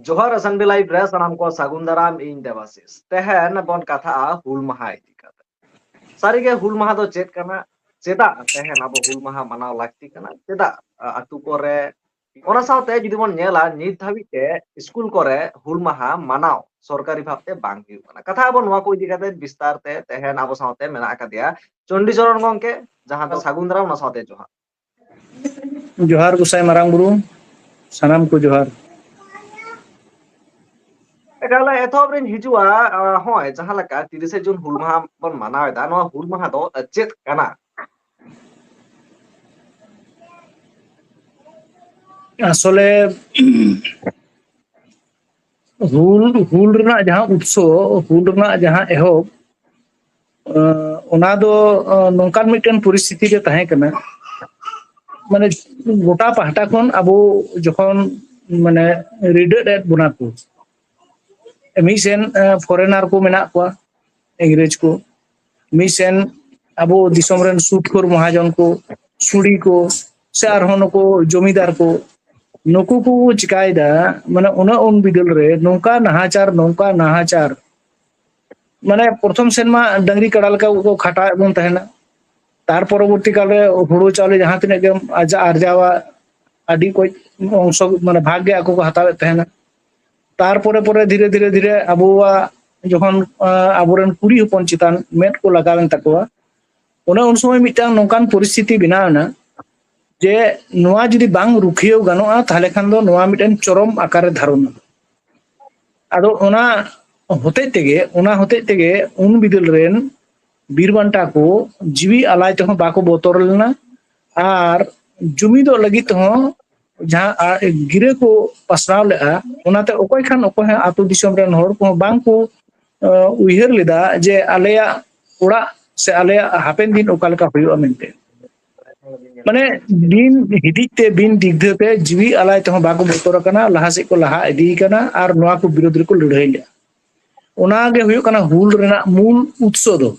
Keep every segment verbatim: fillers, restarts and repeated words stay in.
ᱡᱚᱦᱟᱨ ᱟᱥᱟᱱᱵᱤ ᱞᱟᱭᱤᱵᱷ ᱨᱮ ᱥᱟᱱᱟᱢ ᱠᱚ ᱥᱟᱹᱜᱩᱱ ᱫᱟᱨᱟᱢ, ᱤᱧ ᱫᱮᱵᱟᱥᱤᱥ᱾ ᱛᱮᱦᱮᱧ ᱵᱚᱱ ᱠᱟᱛᱷᱟᱜᱼᱟ ᱦᱩᱞ ᱢᱟᱦᱟ ᱤᱫᱤ ᱠᱟᱛᱮ᱾ ᱥᱟᱹᱨᱤᱜᱮ ᱦᱩᱞ ᱢᱟᱦᱟ ᱫᱚ ᱪᱮᱫ ᱠᱟᱱᱟ? ᱪᱮᱫᱟᱜ ᱛᱮᱦᱮᱧ ᱟᱵᱚ ᱦᱩᱞ ᱢᱟᱦᱟ ᱢᱟᱱᱟᱣ ᱞᱟᱹᱠᱛᱤ ᱠᱟᱱᱟ? ᱪᱮᱫᱟᱜ, ᱟ, ᱟᱹᱛᱩ ᱠᱚᱨᱮ, ᱚᱱᱟ ᱥᱟᱶᱛᱮ ᱡᱩᱫᱤ ᱵᱚᱱ ᱧᱮᱞᱟ, ᱱᱤᱛ ᱫᱷᱟᱹᱵᱤᱡ ᱛᱮ ᱥᱠᱩᱞ ᱠᱚᱨᱮ ᱦᱩᱞ ᱢᱟᱦᱟ ᱢᱟᱱᱟᱣ ᱥᱚᱨᱠᱟᱨᱤ ᱵᱷᱟᱵᱛᱮ ᱵᱟᱝ ᱦᱩᱭᱩᱜ ᱠᱟᱱᱟ᱾ ᱠᱟᱛᱷᱟ ᱟᱵᱚ ᱱᱚᱣᱟ ᱠᱚ ᱤᱫᱤ ᱠᱟᱛᱮ ᱵᱤᱥᱛᱟᱨ ᱛᱮ ᱛᱮᱦᱮᱧ ᱟᱵᱚ ᱥᱟᱶᱛᱮ ᱢᱮᱱᱟᱜ ᱟᱠᱟᱫᱮᱭᱟ ᱪᱚᱱᱰᱤᱪᱚᱨᱚᱱ ᱜᱚᱝᱠᱮ, ᱡᱟᱦᱟᱸ ᱫᱚ ᱥᱟᱹᱜᱩᱱ ᱫᱟᱨᱟᱢ, ᱚᱱᱟ ᱥᱟᱶᱛᱮ ᱡᱚᱦᱟᱨ᱾ ᱡᱚᱦᱟᱨ ᱜᱚᱸᱥᱟᱭ ᱢᱟᱨᱟᱝ ᱵᱩᱨᱩ, ᱥᱟᱱᱟᱢ ᱠᱚ ᱡᱚᱦᱟᱨ᱾ ᱮᱠᱟᱞ, ᱮᱛᱚᱦᱚᱵ ᱨᱤᱧ ᱦᱤᱡᱩᱜᱼᱟ᱾ ᱟᱸ, ᱦᱚᱸᱜᱼᱚᱭ ᱡᱟᱦᱟᱸ ᱞᱮᱠᱟ ᱛᱤᱨᱤᱥᱮ ᱡᱩᱱ ᱦᱩᱞ ᱢᱟᱦᱟ ᱵᱚᱱ ᱢᱟᱱᱟᱣ ᱮᱫᱟ, ᱱᱚᱣᱟ ᱦᱩᱞ ᱢᱟᱦᱟ ᱫᱚ ᱪᱮᱫ ᱠᱟᱱᱟ? ᱟᱥᱚᱞᱮ ᱦᱩᱞ, ᱦᱩᱞ ᱨᱮᱱᱟᱜ ᱡᱟᱦᱟᱸ ᱩᱛᱥᱚ, ᱦᱩᱞ ᱨᱮᱱᱟᱜ ᱡᱟᱦᱟᱸ ᱮᱦᱚᱵ, ᱟᱸ, ᱚᱱᱟ ᱫᱚ, ᱟᱸ, ᱱᱚᱝᱠᱟᱱ ᱢᱤᱫᱴᱮᱱ ᱯᱚᱨᱤᱥᱛᱷᱤᱛᱤ ᱨᱮ ᱛᱟᱦᱮᱸ ᱠᱟᱱᱟ, ᱢᱟᱱᱮ ᱜᱚᱴᱟ ᱯᱟᱦᱴᱟ ᱠᱷᱚᱱ ᱟᱵᱚ ᱡᱚᱠᱷᱚᱱ, ᱢᱟᱱᱮ, ᱨᱤᱰᱟᱹᱫ ᱮᱫ ᱵᱚᱱᱟ ᱠᱚ, ᱢᱤᱫ ᱥᱮᱱ, ᱟᱸ, ᱯᱷᱚᱨᱮᱱᱟᱨ ᱠᱚ ᱢᱮᱱᱟᱜ ᱠᱚᱣᱟ, ᱤᱝᱨᱮᱡᱽ ᱠᱚ, ᱢᱤᱫ ᱥᱮᱱ ᱟᱵᱚ ᱫᱤᱥᱚᱢ ᱨᱮᱱ ᱥᱩᱫᱽᱠᱷᱳᱨ ᱢᱚᱦᱟᱡᱚᱱ ᱠᱚ, ᱥᱩᱲᱤ ᱠᱚ, ᱥᱮ ᱟᱨᱦᱚᱸ ᱱᱩᱠᱩ ᱡᱚᱢᱤᱫᱟᱨ ᱠᱚ, ᱱᱩᱠᱩ ᱠᱚ ᱪᱤᱠᱟᱭᱮᱫᱟ, ᱢᱟᱱᱮ ᱚᱱᱟ ᱩᱱ ᱵᱤᱫᱟᱹᱞ ᱨᱮ ᱱᱚᱝᱠᱟ ᱱᱟᱦᱟᱪᱟᱨ, ᱱᱚᱝᱠᱟ ᱱᱟᱦᱟᱪᱟᱨ, ᱢᱟᱱᱮ ᱯᱨᱚᱛᱷᱚᱢ ᱥᱮᱱ ᱢᱟ ᱰᱟᱹᱝᱨᱤ ᱠᱟᱰᱟ ᱞᱮᱠᱟ ᱠᱚ ᱠᱷᱟᱴᱟᱣᱮᱫ ᱵᱚᱱ ᱛᱟᱦᱮᱱᱟ, ᱛᱟᱨ ᱯᱚᱨᱚᱵᱚᱨᱛᱤ ᱠᱟᱞ ᱨᱮ ᱦᱩᱲᱩ ᱪᱟᱣᱞᱮ ᱡᱟᱦᱟᱸ ᱛᱤᱱᱟᱹᱜ ᱜᱮᱢ ᱟᱨᱡᱟ-, ᱟᱨᱡᱟᱣᱟ, ᱟᱹᱰᱤ ᱠᱚᱡ ᱚᱝᱥᱚ, ᱢᱟᱱᱮ ᱵᱷᱟᱜᱽ ᱜᱮ ᱟᱠᱚ ᱠᱚ ᱦᱟᱛᱟᱣᱮᱫ ᱛᱟᱦᱮᱱᱟ᱾ ᱛᱟᱨᱯᱚᱨᱮ ᱯᱚᱨᱮ ᱫᱷᱤᱨᱮ ᱫᱷᱤᱨᱮ ᱫᱷᱤᱨᱮ ᱟᱵᱚᱣᱟᱜ ᱡᱚᱠᱷᱚᱱ, ᱟᱸ, ᱟᱵᱚᱨᱮᱱ ᱠᱩᱲᱤ ᱦᱚᱯᱚᱱ ᱪᱮᱛᱟᱱ ᱢᱮᱫ ᱠᱚ ᱞᱟᱜᱟᱣᱮᱱ ᱛᱟᱠᱚᱣᱟ, ᱚᱱᱮ ᱩᱱ ᱥᱚᱢᱚᱭ ᱢᱤᱫᱴᱟᱝ ᱱᱚᱝᱠᱟᱱ ᱯᱚᱨᱤᱥᱛᱷᱤᱛᱤ ᱵᱮᱱᱟᱣ ᱮᱱᱟ ᱡᱮ ᱱᱚᱣᱟ ᱡᱩᱫᱤ ᱵᱟᱝ ᱨᱩᱠᱷᱤᱭᱟᱹᱣ ᱜᱟᱱᱚᱜᱼᱟ, ᱛᱟᱦᱚᱞᱮ ᱠᱷᱟᱱ ᱫᱚ ᱱᱚᱣᱟ ᱢᱤᱫᱴᱮᱱ ᱪᱚᱨᱚᱢ ᱟᱠᱟᱨ ᱮ ᱫᱷᱟᱨᱚᱱᱟ᱾ ᱟᱫᱚ ᱚᱱᱟ ᱦᱚᱛᱮᱡ ᱛᱮᱜᱮ, ᱚᱱᱟ ᱦᱚᱛᱮᱡ ᱛᱮᱜᱮ ᱩᱱ ᱵᱤᱫᱟᱹᱞ ᱨᱮᱱ ᱵᱤᱨ ᱵᱟᱱᱴᱟ ᱠᱚ ᱡᱤᱣᱤ ᱟᱞᱟᱭ ᱛᱮᱦᱚᱸ ᱵᱟᱠᱚ ᱵᱚᱛᱚᱨ ᱞᱮᱱᱟ, ᱟᱨ ᱡᱩᱢᱤᱫᱚᱜ ᱞᱟᱹᱜᱤᱫ ᱛᱮᱦᱚᱸ ᱡᱟᱦᱟᱸ ᱟ-, ᱜᱤᱨᱟᱹ ᱠᱚ ᱯᱟᱥᱱᱟᱣ ᱞᱮᱫᱼᱟ, ᱚᱱᱟᱛᱮ ᱚᱠᱚᱭ ᱠᱷᱟᱱ ᱚᱠᱚᱭ ᱦᱚᱸ ᱟᱹᱛᱩ ᱫᱤᱥᱚᱢ ᱨᱮᱱ ᱦᱚᱲ ᱠᱚᱦᱚᱸ ᱵᱟᱝ ᱠᱚ, ᱟᱸ, ᱩᱭᱦᱟᱹᱨ ᱞᱮᱫᱟ ᱡᱮ ᱟᱞᱮᱭᱟᱜ ᱚᱲᱟᱜ ᱥᱮ ᱟᱞᱮᱭᱟᱜ ᱦᱟᱯᱮᱱ ᱫᱤᱱ ᱚᱠᱟ ᱞᱮᱠᱟ ᱦᱩᱭᱩᱜᱼᱟ ᱢᱮᱱᱛᱮ᱾ ᱢᱟᱱᱮ ᱵᱤᱱ ᱦᱤᱫᱤᱡ ᱛᱮ, ᱵᱤᱱ ᱫᱤᱜᱽᱫᱷᱟᱹ ᱛᱮ, ᱡᱤᱣᱤ ᱟᱞᱟᱭ ᱛᱮᱦᱚᱸ ᱵᱟᱠᱚ ᱵᱚᱛᱚᱨ ᱟᱠᱟᱱᱟ, ᱞᱟᱦᱟ ᱥᱮᱫ ᱠᱚ ᱞᱟᱦᱟ ᱤᱫᱤ ᱠᱟᱱᱟ ᱟᱨ ᱱᱚᱣᱟ ᱠᱚ ᱵᱤᱨᱳᱫᱷ ᱨᱮᱠᱚ ᱞᱟᱹᱲᱦᱟᱹᱭ ᱞᱮᱫᱼᱟ᱾ ᱚᱱᱟ ᱜᱮ ᱦᱩᱭᱩᱜ ᱠᱟᱱᱟ ᱦᱩᱞ ᱨᱮᱱᱟᱜ ᱢᱩᱞ ᱩᱛᱥᱚ ᱫᱚ᱾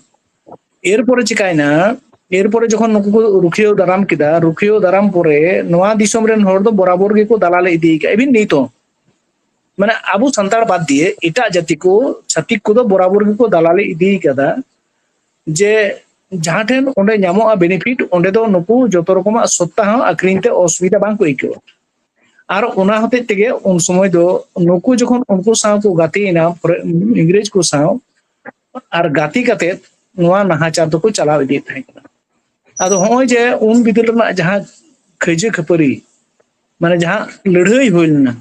ᱮᱨᱯᱚᱨᱮ ᱪᱤᱠᱟᱭᱱᱟ, ᱮᱨᱯᱚᱨᱮ ᱡᱚᱠᱷᱚᱱ ᱱᱩᱠᱩ ᱠᱚ ᱨᱩᱠᱷᱤᱭᱟᱹ ᱫᱟᱨᱟᱢ ᱠᱮᱫᱟ, ᱨᱩᱠᱷᱤᱭᱟᱹ ᱫᱟᱨᱟᱢ ᱯᱚᱨᱮ ᱱᱚᱣᱟ ᱫᱤᱥᱚᱢ ᱨᱮᱱ ᱦᱚᱲ ᱫᱚ ᱵᱚᱨᱟᱵᱚᱨ ᱜᱮᱠᱚ ᱫᱟᱞᱟᱞ ᱤᱫᱤ ᱠᱟᱜᱼᱟ, even ᱱᱤᱛ ᱦᱚᱸ᱾ ᱢᱟᱱᱮ ᱟᱵᱚ ᱥᱟᱱᱛᱟᱲ ᱵᱟᱫ ᱫᱤᱭᱮ ᱮᱴᱟᱜ ᱡᱟᱹᱛᱤ ᱠᱚ, ᱪᱷᱟᱹᱛᱤᱠ ᱠᱚᱫᱚ ᱵᱚᱨᱟᱵᱚᱨ ᱜᱮᱠᱚ ᱫᱟᱞᱟᱞᱤ ᱤᱫᱤ ᱠᱟᱫᱟ ᱡᱮ ᱡᱟᱦᱟᱸ ᱴᱷᱮᱱ ᱚᱸᱰᱮ ᱧᱟᱢᱚᱜᱼᱟ ᱵᱮᱱᱤᱯᱷᱤᱴ, ᱚᱸᱰᱮ ᱫᱚ ᱱᱩᱠᱩ ᱡᱚᱛᱚ ᱨᱚᱠᱚᱢᱟᱜ ᱥᱚᱛᱛᱟ ᱦᱚᱸ ᱟᱹᱠᱷᱨᱤᱧ ᱛᱮ ᱚᱥᱩᱵᱤᱫᱷᱟ ᱵᱟᱝ ᱠᱚ ᱟᱹᱭᱠᱟᱹᱣᱟ᱾ ᱟᱨ ᱚᱱᱟ ᱦᱚᱛᱮᱡ ᱛᱮᱜᱮ ᱩᱱ ᱥᱚᱢᱚᱭ ᱫᱚ ᱱᱩᱠᱩ ᱡᱚᱠᱷᱚᱱ ᱩᱱᱠᱩ ᱥᱟᱶ ᱠᱚ ᱜᱟᱛᱮᱭᱮᱱᱟ, ᱯᱚᱨᱮ ᱤᱝᱨᱮᱡᱽ ᱠᱚ ᱥᱟᱶ, ᱟᱨ ᱜᱟᱛᱮ ᱠᱟᱛᱮ ᱱᱚᱣᱟ ᱱᱟᱦᱟᱪᱟᱨ ᱫᱚᱠᱚ ᱪᱟᱞᱟᱣ ᱤᱫᱤᱭᱮᱫ ᱛᱟᱦᱮᱸ ᱠᱟᱱᱟ᱾ ᱟᱫᱚ ᱦᱚᱸᱜᱼᱚᱭ ᱡᱮ ᱩᱱ ᱵᱤᱫᱟᱹᱞ ᱨᱮᱱᱟᱜ ᱡᱟᱦᱟᱸ ᱠᱟᱹᱭᱡᱟᱹ ᱠᱷᱟᱹᱯᱟᱹᱨᱤ, ᱢᱟᱱᱮ ᱡᱟᱦᱟᱸ ᱞᱟᱹᱲᱦᱟᱹᱭ ᱦᱩᱭ ᱞᱮᱱᱟ,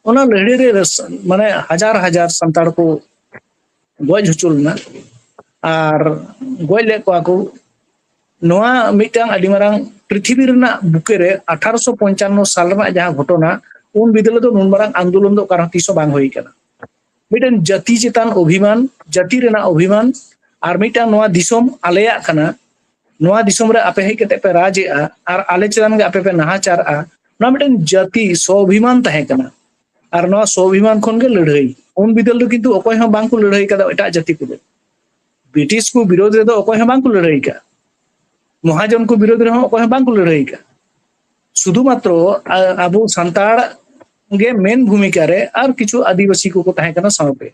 ᱚᱱᱟ ᱞᱟᱹᱲᱦᱟᱹᱭ ᱨᱮ ᱨᱟᱹᱥ-, ᱢᱟᱱᱮ ᱦᱟᱡᱟᱨ ᱦᱟᱡᱟᱨ ᱥᱟᱱᱛᱟᱲ ᱠᱚ ᱜᱚᱡ ᱦᱚᱪᱚ ᱞᱮᱱᱟ ᱟᱨ ᱜᱚᱡ ᱞᱮᱫ ᱠᱚᱣᱟ ᱠᱚ᱾ ᱱᱚᱣᱟ ᱢᱤᱫᱴᱟᱝ ᱟᱹᱰᱤ ᱢᱟᱨᱟᱝ ᱯᱨᱤᱛᱷᱤᱵᱤ ᱨᱮᱱᱟᱜ ᱵᱩᱠᱟᱹ ᱨᱮ ᱟᱴᱷᱟᱨᱚᱥᱚ ᱯᱚᱧᱪᱟᱱᱱᱚ ᱥᱟᱞ ᱨᱮᱱᱟᱜ ᱡᱟᱦᱟᱸ ᱜᱷᱚᱴᱚᱱᱟ, ᱩᱱ ᱵᱤᱫᱟᱹᱞ ᱨᱮᱫᱚ ᱱᱩᱱ ᱢᱟᱨᱟᱝ ᱟᱱᱫᱳᱞᱚᱱ ᱫᱚ ᱚᱠᱟ ᱨᱮᱦᱚᱸ ᱛᱤᱥ ᱦᱚᱸ ᱵᱟᱝ ᱦᱩᱭ ᱟᱠᱟᱱᱟ᱾ ᱢᱤᱫᱴᱮᱱ ᱡᱟᱹᱛᱤ ᱪᱮᱛᱟᱱ ᱚᱵᱷᱤᱢᱟᱱ, ᱡᱟᱹᱛᱤ ᱨᱮᱱᱟᱜ ᱚᱵᱷᱤᱢᱟᱱ, ᱟᱨ ᱢᱤᱫᱴᱟᱝ ᱱᱚᱣᱟ ᱫᱤᱥᱚᱢ ᱟᱞᱮᱭᱟᱜ ᱠᱟᱱᱟ, ᱱᱚᱣᱟ ᱫᱤᱥᱚᱢ ᱨᱮ ᱟᱯᱮ ᱦᱮᱡ ᱠᱟᱛᱮ ᱯᱮ ᱨᱟᱡᱽ ᱮᱜᱼᱟ ᱟᱨ ᱟᱞᱮ ᱪᱮᱛᱟᱱ ᱜᱮ ᱟᱯᱮ ᱯᱮ ᱱᱟᱦᱟᱪᱟᱨ ᱮᱜᱼᱟ, ᱱᱚᱣᱟ ᱢᱤᱫᱴᱮᱱ ᱡᱟᱹᱛᱤ ᱥᱚ ᱚᱵᱷᱤᱢᱟᱱ ᱛᱟᱦᱮᱸ ᱠᱟᱱᱟ᱾ ᱟᱨ ᱱᱚᱣᱟ ᱥᱚ ᱚᱵᱷᱤᱢᱟᱱ ᱠᱷᱚᱱ ᱜᱮ ᱞᱟᱹᱲᱦᱟᱹᱭ᱾ ᱩᱱ ᱵᱤᱫᱟᱹᱞ ᱫᱚ ᱠᱤᱱᱛᱩ ᱚᱠᱚᱭ ᱦᱚᱸ ᱵᱟᱝ ᱠᱚ ᱞᱟᱹᱲᱦᱟᱹᱭ ᱠᱟᱫᱟ ᱮᱴᱟᱜ ᱡᱟᱹᱛᱤ ᱠᱚᱫᱚ᱾ ᱵᱨᱤᱴᱤᱥ ᱠᱚ ᱵᱤᱨᱳᱫᱷ ᱨᱮᱫᱚ ᱚᱠᱚᱭ ᱦᱚᱸ ᱵᱟᱝ ᱠᱚ ᱞᱟᱹᱲᱦᱟᱹᱭ ᱠᱟᱫᱟ᱾ ᱢᱚᱦᱟᱡᱚᱱ ᱠᱚ ᱵᱤᱨᱳᱫᱷ ᱨᱮᱦᱚᱸ ᱚᱠᱚᱭ ᱦᱚᱸ ᱵᱟᱝ ᱠᱚ ᱞᱟᱹᱲᱦᱟᱹᱭ ᱠᱟᱫᱟ᱾ ᱥᱩᱫᱷᱩ ᱢᱟᱛᱨᱚ ᱟ-, ᱟᱵᱚ ᱥᱟᱱᱛᱟᱲ ᱜᱮ ᱢᱮᱱ ᱵᱷᱩᱢᱤᱠᱟ ᱨᱮ ᱟᱨ ᱠᱤᱪᱷᱩ ᱟᱹᱫᱤᱵᱟᱹᱥᱤ ᱠᱚᱠᱚ ᱛᱟᱦᱮᱸ ᱠᱟᱱᱟ ᱥᱟᱶᱛᱮ᱾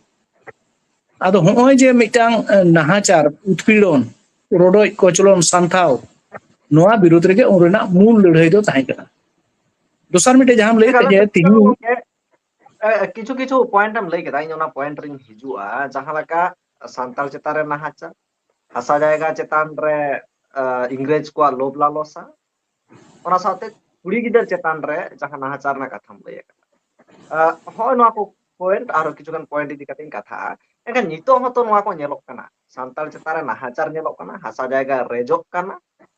ᱟᱫᱚ ᱦᱚᱸᱜᱼᱚᱭ ᱡᱮ ᱢᱤᱫᱴᱟᱝ, ᱮ, ᱱᱟᱦᱟᱪᱟᱨ, ᱩᱛᱯᱤᱲᱚᱱ, ᱨᱚᱰᱚᱡ ᱠᱚᱪᱞᱚᱱ, ᱥᱟᱱᱛᱷᱟᱣ, ᱱᱚᱣᱟ ᱵᱤᱨᱩᱫᱷ ᱨᱮᱜᱮ ᱩᱱ ᱨᱮᱱᱟᱜ ᱢᱩᱞ ᱞᱟᱹᱲᱦᱟᱹᱭ ᱫᱚ ᱛᱟᱦᱮᱸ ᱠᱟᱱᱟ᱾ ᱫᱚᱥᱟᱨ ᱢᱤᱫᱴᱮᱡ ᱡᱟᱦᱟᱸᱢ ᱞᱟᱹᱭ ᱮᱫ ᱡᱮ ᱛᱤᱦᱤᱧ ᱜᱚᱢᱠᱮ, ᱮ, ᱠᱤᱪᱷᱩ ᱠᱤᱪᱷᱩ ᱯᱚᱭᱮᱱᱴ ᱮᱢ ᱞᱟᱹᱭ ᱠᱮᱫᱟ, ᱤᱧ ᱚᱱᱟ ᱯᱚᱭᱮᱱᱴ ᱨᱤᱧ ᱦᱤᱡᱩᱜᱼᱟ᱾ ᱡᱟᱦᱟᱸ ᱞᱮᱠᱟ ᱥᱟᱱᱛᱟᱲ ᱪᱮᱛᱟᱱ ᱨᱮ ᱱᱟᱦᱟᱪᱟᱨ, ᱦᱟᱥᱟ ᱡᱟᱭᱜᱟ ᱪᱮᱛᱟᱱ ᱨᱮ, ᱮ, ᱤᱝᱨᱮᱡᱽ ᱠᱚᱣᱟᱜ ᱞᱳᱵᱷ ᱞᱟᱞᱚᱥᱟ, ᱚᱱᱟ ᱥᱟᱶᱛᱮ ᱠᱩᱲᱤ ᱜᱤᱫᱟᱹᱨ ᱪᱮᱛᱟᱱ ᱨᱮ ᱡᱟᱦᱟᱸ ᱱᱟᱦᱟᱪᱟᱨ ᱨᱮᱱᱟᱜ ᱠᱟᱛᱷᱟᱢ ᱞᱟᱹᱭ ᱟᱠᱟᱫᱟ, ᱮ, ᱦᱚᱸᱜᱼᱚᱭ ᱱᱚᱣᱟ ᱠᱚ ᱯᱚᱭᱮᱱᱴ, ᱟᱨᱦᱚᱸ ᱠᱤᱪᱷᱩ ᱜᱟᱱ ᱯᱚᱭᱮᱱᱴ ᱤᱫᱤ ᱠᱟᱛᱮᱧ ᱠᱟᱛᱷᱟᱜᱼᱟ᱾ ᱮᱱᱠᱷᱟᱱ ᱱᱤᱛᱚᱜ ᱦᱚᱸᱛᱚ ᱱᱚᱣᱟ ᱠᱚ ᱧᱮᱞᱚᱜ ᱠᱟᱱᱟ, ᱥᱟᱱᱛᱟᱲ ᱪᱮᱛᱟᱱ ᱨᱮ ᱱᱟᱦᱟᱪᱟᱨ ᱧᱮᱞᱚᱜ ᱠᱟᱱᱟ, ᱦᱟᱥᱟ ᱡᱟᱭᱜᱟ ᱨᱮᱡᱚᱜ ᱠᱟᱱᱟ,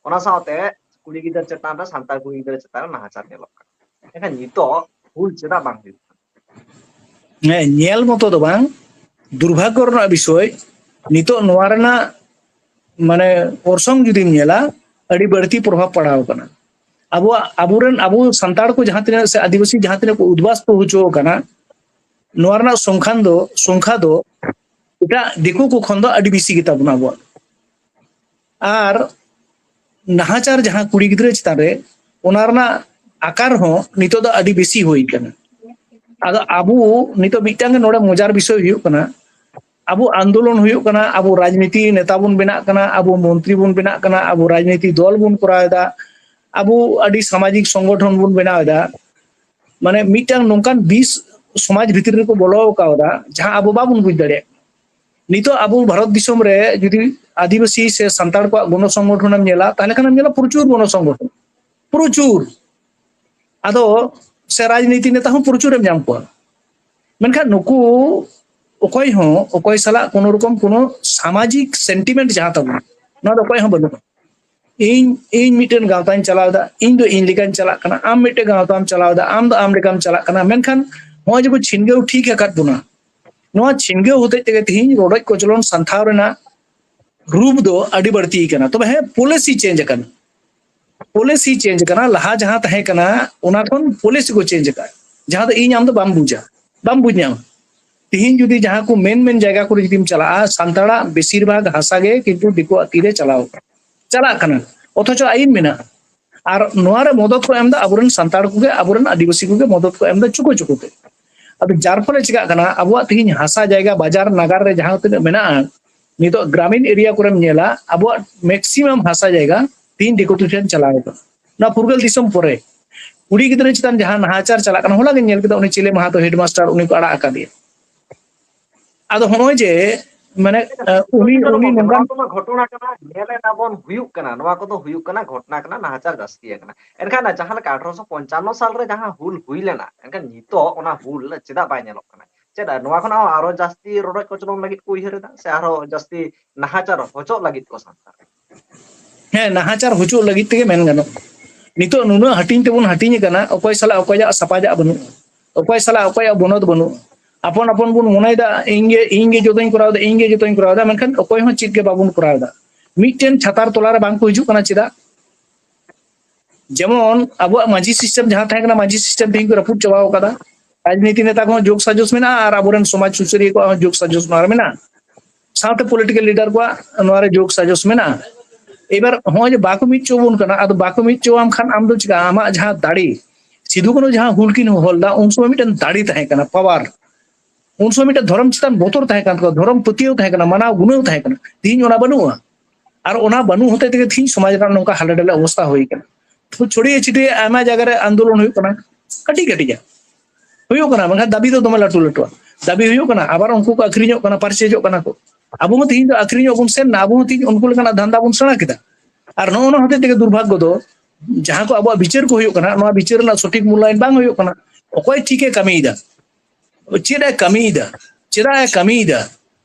ᱚᱱᱟ ᱥᱟᱶᱛᱮ ᱠᱩᱲᱤ ᱜᱤᱫᱟᱹᱨ ᱪᱮᱛᱟᱱ ᱨᱮ, ᱥᱟᱱᱛᱟᱲ ᱠᱩᱲᱤ ᱜᱤᱫᱟᱹᱨ ᱪᱮᱛᱟᱱ ᱨᱮ ᱱᱟᱦᱟᱪᱟᱨ ᱧᱮᱞᱚᱜ ᱠᱟᱱᱟ᱾ ᱮᱱᱠᱷᱟᱱ ᱱᱤᱛᱚᱜ ᱵᱷᱩᱞ ᱪᱮᱫᱟᱜ ᱵᱟᱝ ᱦᱩᱭᱩᱜ ᱠᱟᱱᱟ? ᱦᱮᱸ, ᱧᱮᱞ ᱢᱚᱛᱚ ᱫᱚ ᱵᱟᱝ, ᱫᱩᱨᱵᱷᱟᱜᱽᱜᱚ ᱨᱮᱱᱟᱜ ᱵᱤᱥᱚᱭ, ᱱᱤᱛᱚᱜ ᱱᱚᱣᱟ ᱨᱮᱱᱟᱜ ᱢᱟᱱᱮ ᱚᱨᱥᱚᱝ ᱡᱩᱫᱤᱢ ᱧᱮᱞᱟ, ᱟᱹᱰᱤ ᱵᱟᱹᱲᱛᱤ ᱯᱨᱚᱵᱷᱟᱵᱽ ᱯᱟᱲᱟᱣ ᱟᱠᱟᱱᱟ᱾ ᱟᱵᱚᱣᱟᱜ, ᱟᱵᱚᱨᱮᱱ, ᱟᱵᱚ ᱥᱟᱱᱛᱟᱲ ᱠᱚ ᱡᱟᱦᱟᱸ ᱛᱤᱱᱟᱹᱜ ᱥᱮ ᱟᱹᱫᱤᱵᱟᱹᱥᱤ ᱡᱟᱦᱟᱸ ᱛᱤᱱᱟᱹᱜ ᱠᱚ ᱩᱫᱽᱵᱟᱥ ᱠᱚ ᱦᱚᱪᱚ ᱟᱠᱟᱱᱟ, ᱱᱚᱣᱟ ᱨᱮᱱᱟᱜ ᱥᱚᱝᱠᱷᱟᱱ ᱫᱚ, ᱥᱚᱝᱠᱷᱟ ᱫᱚ ᱮᱴᱟᱜ ᱫᱤᱠᱩ ᱠᱚ ᱠᱷᱚᱱ ᱫᱚ ᱟᱹᱰᱤ ᱵᱮᱥᱤ ᱜᱮᱛᱟ ᱵᱚᱱᱟ ᱟᱵᱚᱣᱟᱜ᱾ ᱟᱨ ᱱᱟᱦᱟᱪᱟᱨ ᱡᱟᱦᱟᱸ ᱠᱩᱲᱤ ᱜᱤᱫᱽᱨᱟᱹ ᱪᱮᱛᱟᱱ ᱨᱮ, ᱚᱱᱟ ᱨᱮᱱᱟᱜ ᱟᱠᱟᱨ ᱦᱚᱸ ᱱᱤᱛᱚᱜ ᱫᱚ ᱟᱹᱰᱤ ᱵᱮᱥᱤ ᱦᱩᱭ ᱟᱠᱟᱱᱟ᱾ ᱟᱫᱚ ᱟᱵᱚ ᱱᱤᱛᱚᱜ ᱢᱤᱫᱴᱟᱝ ᱜᱮ ᱱᱚᱰᱮ ᱢᱚᱡᱟᱨ ᱵᱤᱥᱚᱭ ᱦᱩᱭᱩᱜ ᱠᱟᱱᱟ, ᱟᱵᱚ ᱟᱱᱫᱳᱞᱚᱱ ᱦᱩᱭᱩᱜ ᱠᱟᱱᱟ, ᱟᱵᱚ ᱨᱟᱡᱽᱱᱤᱛᱤ ᱱᱮᱛᱟ ᱵᱚᱱ ᱵᱮᱱᱟᱜ ᱠᱟᱱᱟ, ᱟᱵᱚ ᱢᱚᱱᱛᱨᱤ ᱵᱚᱱ ᱵᱮᱱᱟᱜ ᱠᱟᱱᱟ, ᱟᱵᱚ ᱨᱟᱡᱽᱱᱤᱛᱤ ᱫᱚᱞ ᱵᱚᱱ ᱠᱚᱨᱟᱣ ᱮᱫᱟ, ᱟᱵᱚ ᱟᱹᱰᱤ ᱥᱟᱢᱟᱡᱤᱠ ᱥᱚᱝᱜᱚᱴᱷᱚᱱ ᱵᱚᱱ ᱵᱮᱱᱟᱣ ᱮᱫᱟ᱾ ᱢᱟᱱᱮ ᱢᱤᱫᱴᱟᱝ ᱱᱚᱝᱠᱟᱱ ᱵᱤᱥ ᱥᱚᱢᱟᱡᱽ ᱵᱷᱤᱛᱨᱤ ᱨᱮᱠᱚ ᱵᱚᱞᱚ ᱟᱠᱟᱣᱫᱟ, ᱡᱟᱦᱟᱸ ᱟᱵᱚ ᱵᱟᱵᱚᱱ ᱵᱩᱡᱽ ᱫᱟᱲᱮᱭᱟᱜ ᱠᱟᱱᱟ᱾ ᱱᱤᱛᱚᱜ ᱟᱵᱚ ᱵᱷᱟᱨᱚᱛ ᱫᱤᱥᱚᱢ ᱨᱮ ᱡᱩᱫᱤ ᱟᱹᱫᱤᱵᱟᱹᱥᱤ ᱥᱮ ᱥᱟᱱᱛᱟᱲ ᱠᱚᱣᱟᱜ ᱜᱚᱱᱚ ᱥᱚᱝᱜᱚᱴᱷᱚᱱᱮᱢ ᱧᱮᱞᱟ, ᱛᱟᱦᱚᱞᱮ ᱠᱷᱟᱱᱮᱢ ᱧᱮᱞᱟ ᱯᱨᱚᱪᱩᱨ ᱜᱚᱱᱚ ᱥᱚᱝᱜᱚᱴᱷᱚᱱ, ᱯᱨᱚᱪᱩᱨ᱾ ᱟᱫᱚ ᱥᱮ ᱨᱟᱡᱽᱱᱤᱛᱤ ᱱᱮᱛᱟ ᱦᱚᱸ ᱯᱨᱚᱪᱩᱨᱮᱢ ᱧᱟᱢ ᱠᱚᱣᱟ, ᱢᱮᱱᱠᱷᱟᱱ ᱱᱩᱠᱩ ᱚᱠᱚᱭ ᱦᱚᱸ ᱚᱠᱚᱭ ᱥᱟᱞᱟᱜ ᱠᱳᱱᱳ ᱨᱚᱠᱚᱢ ᱠᱳᱱᱳ ᱥᱟᱢᱟᱡᱤᱠ ᱥᱮᱱᱴᱤᱢᱮᱱᱴ ᱡᱟᱦᱟᱸ ᱛᱟᱵᱚᱱ, ᱱᱚᱣᱟ ᱫᱚ ᱚᱠᱚᱭ ᱦᱚᱸ ᱵᱟᱹᱱᱩᱜᱼᱟ᱾ ᱤᱧ ᱤᱧ ᱢᱤᱫᱴᱮᱱ ᱜᱟᱶᱛᱟᱧ ᱪᱟᱞᱟᱣ ᱮᱫᱟ, ᱤᱧ ᱫᱚ ᱤᱧ ᱞᱮᱠᱟᱧ ᱪᱟᱞᱟᱜ ᱠᱟᱱᱟ, ᱟᱢ ᱢᱤᱫᱴᱮᱱ ᱜᱟᱶᱛᱟᱢ ᱪᱟᱞᱟᱣ ᱮᱫᱟ, ᱟᱢ ᱫᱚ ᱟᱢ ᱞᱮᱠᱟᱢ ᱪᱟᱞᱟᱜ ᱠᱟᱱᱟ, ᱢᱮᱱᱠᱷᱟᱱ ᱱᱚᱜᱼᱚᱭ ᱡᱮ ᱠᱚ ᱪᱷᱤᱱᱜᱟᱹᱣ ᱴᱷᱤᱠ ᱟᱠᱟᱫ ᱵᱚᱱᱟ, ᱱᱚᱣᱟ ᱪᱷᱤᱱᱜᱟᱹᱣ ᱦᱚᱛᱮᱡ ᱛᱮᱜᱮ ᱛᱮᱦᱮᱧ ᱨᱚᱰᱚᱡ ᱠᱚᱪᱞᱚᱱ ᱥᱟᱱᱛᱷᱟᱣ ᱨᱮᱱᱟᱜ ᱨᱩᱯ ᱫᱚ ᱟᱹᱰᱤ ᱵᱟᱹᱲᱛᱤ ᱠᱟᱱᱟ᱾ ᱛᱚᱵᱮ ᱦᱮᱸ, ᱯᱚᱞᱤᱥᱤ ᱪᱮᱧᱡᱽ ᱟᱠᱟᱱᱟ, ᱯᱚᱞᱤᱥᱤ ᱪᱮᱧᱡᱽ ᱟᱠᱟᱱᱟ᱾ ᱞᱟᱦᱟ ᱡᱟᱦᱟᱸ ᱛᱟᱦᱮᱸ ᱠᱟᱱᱟ, ᱚᱱᱟ ᱠᱷᱚᱱ ᱯᱚᱞᱤᱥᱤ ᱠᱚ ᱪᱮᱧᱡᱽ ᱟᱠᱟᱫ, ᱡᱟᱦᱟᱸ ᱫᱚ ᱤᱧ ᱟᱢ ᱫᱚ ᱵᱟᱢ ᱵᱩᱡᱟ, ᱵᱟᱢ ᱵᱩᱡᱽ ᱧᱟᱢᱟ᱾ ᱛᱤᱦᱤᱧ ᱡᱩᱫᱤ ᱡᱟᱦᱟᱸ ᱠᱚ ᱢᱮᱱ ᱢᱮᱱ ᱡᱟᱭᱜᱟ ᱠᱚᱨᱮ ᱡᱩᱫᱤᱢ ᱪᱟᱞᱟᱜᱼᱟ, ᱥᱟᱱᱛᱟᱲᱟᱜ ᱵᱮᱥᱤᱨ ᱵᱷᱟᱜᱽ ᱦᱟᱥᱟ ᱜᱮ ᱠᱤᱱᱛᱩ ᱫᱤᱠᱩᱣᱟᱜ ᱛᱤᱨᱮ ᱪᱟᱞᱟᱣ ᱪᱟᱞᱟᱜ ᱠᱟᱱᱟ, ᱚᱛᱷᱚᱪᱚ ᱟᱹᱭᱤᱱ ᱢᱮᱱᱟᱜᱼᱟ᱾ ᱟᱨ ᱱᱚᱣᱟ ᱨᱮ ᱢᱚᱫᱚᱫ ᱠᱚ ᱮᱢ ᱮᱫᱟ ᱟᱵᱚᱨᱮᱱ ᱥᱟᱱᱛᱟᱲ ᱠᱚᱜᱮ, ᱟᱵᱚᱨᱮᱱ ᱟᱹᱫᱤᱵᱟᱹᱥᱤ ᱠᱚᱜᱮ ᱢᱚᱫᱚᱫ ᱠᱚ ᱮᱢ ᱮᱫᱟ ᱪᱩᱠᱩ ᱪᱩᱠᱩ ᱛᱮ᱾ ᱟᱫᱚ ᱡᱟᱨ ᱯᱷᱚᱞᱮ ᱪᱤᱠᱟᱜ ᱠᱟᱱᱟ, ᱟᱵᱚᱣᱟᱜ ᱛᱤᱦᱤᱧ ᱦᱟᱥᱟ ᱡᱟᱭᱜᱟ ᱵᱟᱡᱟᱨ ᱱᱟᱜᱟᱨ ᱨᱮ ᱡᱟᱦᱟᱸ ᱛᱤᱱᱟᱹᱜ ᱢᱮᱱᱟᱜᱼᱟ, ᱱᱤᱛᱚᱜ ᱜᱨᱟᱢᱤᱱ ᱮᱨᱤᱭᱟ ᱠᱚᱨᱮᱢ ᱧᱮᱞᱟ, ᱟᱵᱚᱣᱟᱜ ᱢᱮᱠᱥᱤᱢᱟᱢ ᱦᱟᱥᱟ ᱡᱟᱭᱜᱟ ᱛᱤᱦᱤᱧ ᱫᱤᱠᱩ ᱴᱷᱮᱱ ᱪᱟᱞᱟᱣ ᱟᱠᱟᱱᱟ᱾ ᱱᱚᱣᱟ ᱯᱷᱩᱨᱜᱟᱹᱞ ᱫᱤᱥᱚᱢ ᱯᱚᱨᱮ ᱠᱩᱲᱤ ᱜᱤᱫᱽᱨᱟᱹ ᱪᱮᱛᱟᱱ ᱡᱟᱦᱟᱸ ᱱᱟᱦᱟᱪᱟᱨ ᱪᱟᱞᱟᱜ ᱠᱟᱱᱟ, ᱦᱚᱞᱟ ᱜᱮᱧ ᱧᱮᱞ ᱠᱮᱫᱟ, ᱩᱱᱤ ᱪᱤᱞᱤ ᱢᱟᱦᱟᱛᱚ ᱦᱮᱰᱢᱟᱥᱴᱟᱨ, ᱩᱱᱤ ᱠᱚ ᱟᱲᱟᱜ ᱟᱠᱟᱫᱮᱭᱟ᱾ ᱟᱫᱚ ᱦᱚᱸᱜᱼᱚᱭ ᱡᱮ ᱢᱟᱱᱮ, ᱟᱹ, ᱩᱱᱤ ᱩᱱᱤ ᱱᱚᱝᱠᱟᱱ ᱱᱚᱣᱟ ᱠᱚᱢᱟ ᱜᱷᱚᱴᱚᱱᱟ ᱠᱟᱱᱟ, ᱧᱮᱞ ᱮᱫᱟ ᱵᱚᱱ ᱦᱩᱭᱩᱜ ᱠᱟᱱᱟ, ᱱᱚᱣᱟ ᱠᱚᱫᱚ ᱦᱩᱭᱩᱜ ᱠᱟᱱᱟ, ᱜᱷᱚᱴᱚᱱᱟ ᱠᱟᱱᱟ, ᱱᱟᱦᱟᱪᱟᱨ ᱡᱟᱹᱥᱛᱤ ᱟᱠᱟᱱᱟ᱾ ᱮᱱᱠᱷᱟᱱ ᱡᱟᱦᱟᱸ ᱞᱮᱠᱟ ᱟᱴᱷᱨᱚᱥᱚ ᱯᱚᱧᱪᱟᱱᱱᱚ ᱥᱟᱞ ᱨᱮ ᱡᱟᱦᱟᱸ ᱦᱩᱞ ᱦᱩᱭ ᱞᱮᱱᱟ, ᱮᱱᱠᱷᱟᱱ ᱱᱤᱛᱚᱜ ᱚᱱᱟ ᱦᱩᱞ ᱪᱮᱫᱟᱜ ᱵᱟᱭ ᱧᱮᱞᱚᱜ ᱠᱟᱱᱟ? ᱪᱮᱫ ᱱᱚᱣᱟ ᱠᱷᱚᱱᱟᱜ ᱦᱚᱸ ᱟᱨᱚ ᱡᱟᱹᱥᱛᱤ ᱨᱚᱰᱚᱡ ᱠᱚᱪᱞᱚᱱ ᱞᱟᱹᱜᱤᱫ ᱠᱚ ᱩᱭᱦᱟᱹᱨ ᱮᱫᱟ, ᱥᱮ ᱟᱨᱦᱚᱸ ᱡᱟᱹᱥᱛᱤ ᱱᱟᱦᱟᱪᱟᱨ ᱦᱚᱪᱚᱜ ᱞᱟᱹᱜᱤᱫ ᱠᱚ ᱥᱟᱱᱛᱟᱲ? ᱦᱮᱸ, ᱱᱟᱦᱟᱪᱟᱨ ᱦᱚᱪᱚᱜ ᱞᱟᱹᱜᱤᱫ ᱛᱮᱜᱮ ᱢᱮᱱ ᱜᱟᱱᱚᱜᱼᱟ᱾ ᱱᱤᱛᱚᱜ ᱱᱩᱱᱟᱹᱜ ᱦᱟᱹᱴᱤᱧ ᱛᱮᱵᱚᱱ ᱦᱟᱹᱴᱤᱧ ᱟᱠᱟᱱᱟ, ᱚᱠᱚᱭ ᱥᱟᱞᱟᱜ ᱚᱠᱚᱭᱟᱜ ᱥᱟᱯᱟᱡᱟᱜ ᱵᱟᱹᱱᱩᱜᱼᱟ, ᱚᱠᱚᱭ ᱥᱟᱞᱟᱜ ᱚᱠᱚᱭᱟᱜ ᱵᱚᱱᱚᱛ ᱵᱟᱹᱱᱩᱜᱼᱟ᱾ ᱟᱯᱚᱱ ᱟᱯᱚᱱ ᱵᱚᱱ ᱢᱚᱱᱮᱭᱮᱫᱟ, ᱤᱧ ᱜᱮ, ᱤᱧ ᱜᱮ ᱡᱚᱛᱚᱧ ᱠᱚᱨᱟᱣ ᱮᱫᱟ, ᱤᱧ ᱜᱮ ᱡᱚᱛᱚᱧ ᱠᱚᱨᱟᱣ ᱮᱫᱟ, ᱢᱮᱱᱠᱷᱟᱱ ᱚᱠᱚᱭ ᱦᱚᱸ ᱪᱮᱫ ᱜᱮ ᱵᱟᱵᱚᱱ ᱠᱚᱨᱟᱣ ᱮᱫᱟ᱾ ᱢᱤᱫᱴᱮᱱ ᱪᱷᱟᱛᱟᱨ ᱛᱚᱞᱟ ᱨᱮ ᱵᱟᱝ ᱠᱚ ᱦᱤᱡᱩᱜ ᱠᱟᱱᱟ᱾ ᱪᱮᱫᱟᱜ? ᱡᱮᱢᱚᱱ ᱟᱵᱚᱣᱟᱜ ᱢᱟᱹᱡᱷᱤ ᱥᱤᱥᱴᱮᱢ ᱡᱟᱦᱟᱸ ᱛᱟᱦᱮᱸ ᱠᱟᱱᱟ, ᱢᱟᱹᱡᱷᱤ ᱥᱤᱥᱴᱮᱢ ᱛᱮᱦᱮᱧ ᱠᱚ ᱨᱟᱹᱯᱩᱫ ᱪᱟᱵᱟᱣ ᱠᱟᱫᱟ᱾ ᱨᱟᱡᱽᱱᱤᱛᱤ ᱱᱮᱛᱟ ᱠᱚᱦᱚᱸ ᱡᱳᱜᱽ ᱥᱟᱡᱚᱥ ᱢᱮᱱᱟᱜᱼᱟ ᱟᱨ ᱟᱵᱚᱨᱮᱱ ᱥᱚᱢᱟᱡᱽ ᱥᱩᱥᱟᱹᱨᱤᱭᱟᱹ ᱠᱚᱣᱟᱜ ᱦᱚᱸ ᱡᱳᱜᱽ ᱥᱟᱡᱚᱥ ᱱᱚᱣᱟ ᱨᱮ ᱢᱮᱱᱟᱜᱼᱟ, ᱥᱟᱶᱛᱮ ᱯᱚᱞᱤᱴᱤᱠᱮᱞ ᱞᱤᱰᱟᱨ ᱠᱚᱣᱟᱜ ᱱᱚᱣᱟ ᱨᱮ ᱡᱳᱜᱽ ᱥᱟᱡᱚᱥ ᱢᱮᱱᱟᱜᱼᱟ᱾ ᱮᱵᱟᱨ ᱦᱚᱸᱜᱼᱚᱭ ᱡᱮ ᱵᱟᱠᱚ ᱢᱤᱫ ᱦᱚᱪᱚ ᱵᱚᱱ ᱠᱟᱱᱟ, ᱟᱫᱚ ᱵᱟᱠᱚ ᱢᱤᱫ ᱦᱚᱪᱚᱣᱟᱢ ᱠᱷᱟᱱ ᱟᱢ ᱫᱚ ᱪᱤᱠᱟ, ᱟᱢᱟᱜ ᱡᱟᱦᱟᱸ ᱫᱟᱲᱮ, ᱥᱤᱫᱷᱩ ᱠᱟᱹᱱᱦᱩ ᱡᱟᱦᱟᱸ ᱦᱩᱞ ᱠᱤᱱ ᱦᱚᱦᱚ ᱞᱮᱫᱟ, ᱩᱱ ᱥᱚᱢᱚᱭ ᱢᱤᱫᱴᱮᱱ ᱫᱟᱲᱮ ᱛᱟᱦᱮᱸ ᱠᱟᱱᱟ, ᱯᱟᱣᱟᱨ᱾ ᱩᱱ ᱥᱚᱢᱚᱭ ᱢᱤᱫᱴᱮᱱ ᱫᱷᱚᱨᱚᱢ ᱪᱮᱛᱟᱱ ᱵᱚᱛᱚᱨ ᱛᱟᱦᱮᱸ ᱠᱟᱱ ᱛᱟᱠᱚᱣᱟ, ᱫᱷᱚᱨᱚᱢ ᱯᱟᱹᱛᱭᱟᱹᱣ ᱛᱟᱦᱮᱸ ᱠᱟᱱᱟ, ᱢᱟᱱᱟᱣ ᱜᱩᱱᱟᱹᱣ ᱛᱟᱦᱮᱸ ᱠᱟᱱᱟ᱾ ᱛᱤᱦᱤᱧ ᱚᱱᱟ ᱵᱟᱹᱱᱩᱜᱼᱟ᱾ ᱟᱨ ᱚᱱᱟ ᱵᱟᱹᱱᱩᱜ ᱦᱚᱛᱮᱡ ᱛᱮᱜᱮ ᱛᱤᱦᱤᱧ ᱥᱚᱢᱟᱡᱽ ᱨᱮᱱᱟᱜ ᱱᱚᱝᱠᱟ ᱦᱟᱞᱮ ᱰᱟᱞᱮ ᱚᱵᱚᱥᱛᱷᱟ ᱦᱩᱭ ᱠᱟᱱᱟ᱾ ᱛᱚ ᱪᱷᱚᱲᱤᱭᱟᱹ ᱪᱷᱤᱴᱤᱭᱟᱹ ᱟᱭᱢᱟ ᱡᱟᱭᱜᱟ ᱨᱮ ᱟᱱᱫᱳᱞᱚᱱ ᱦᱩᱭᱩᱜ ᱠᱟᱱᱟ, ᱠᱟᱹᱴᱤᱡ ᱠᱟᱹᱴᱤᱡᱟᱜ ᱦᱩᱭᱩᱜ ᱠᱟᱱᱟ, ᱢᱮᱱᱠᱷᱟᱱ ᱫᱟᱹᱵᱤ ᱫᱚ ᱫᱚᱢᱮ ᱞᱟᱹᱴᱩ ᱞᱟᱹᱴᱩᱣᱟᱜ ᱫᱟᱹᱵᱤ ᱦᱩᱭᱩᱜ ᱠᱟᱱᱟ᱾ ᱟᱵᱟᱨ ᱩᱱᱠᱩ ᱠᱚ ᱟᱹᱠᱷᱨᱤᱧᱚᱜ ᱠᱟᱱᱟ, ᱯᱟᱨᱪᱮᱡᱚᱜ ᱠᱟᱱᱟ ᱠᱚ᱾ ᱟᱵᱚ ᱦᱚᱸ ᱛᱤᱦᱤᱧ ᱫᱚ ᱟᱹᱠᱷᱨᱤᱧᱚᱜ ᱵᱚᱱ ᱥᱮᱱ ᱱᱟ, ᱟᱵᱚ ᱦᱚᱸ ᱛᱤᱦᱤᱧ ᱩᱱᱠᱩ ᱞᱮᱠᱟᱱᱟᱜ ᱫᱷᱟᱱᱫᱟ ᱵᱚᱱ ᱥᱮᱬᱟ ᱠᱮᱫᱟ᱾ ᱟᱨ ᱱᱚᱜᱼᱚ ᱱᱚᱣᱟ ᱦᱚᱛᱮᱡ ᱛᱮᱜᱮ ᱫᱩᱨᱵᱷᱟᱜᱽᱜᱚ ᱫᱚ, ᱡᱟᱦᱟᱸ ᱠᱚ ᱟᱵᱚᱣᱟᱜ ᱵᱤᱪᱟᱹᱨ ᱠᱚ ᱦᱩᱭᱩᱜ ᱠᱟᱱᱟ, ᱱᱚᱣᱟ ᱵᱤᱪᱟᱹᱨ ᱨᱮᱱᱟᱜ ᱥᱚᱴᱷᱤᱠ ᱢᱩᱞᱞᱟᱭᱚᱱ ᱵᱟᱝ ᱦᱩᱭᱩᱜ ᱠᱟᱱᱟ᱾ ᱚᱠᱚᱭ ᱴᱷᱤᱠᱮ ᱠᱟᱹᱢᱤᱭᱮᱫᱟ, ᱪᱮᱫ ᱮ ᱠᱟᱹᱢᱤᱭᱮᱫᱟ, ᱪᱮᱫᱟᱜ ᱮ ᱠᱟᱹᱢᱤᱭᱮᱫᱟ,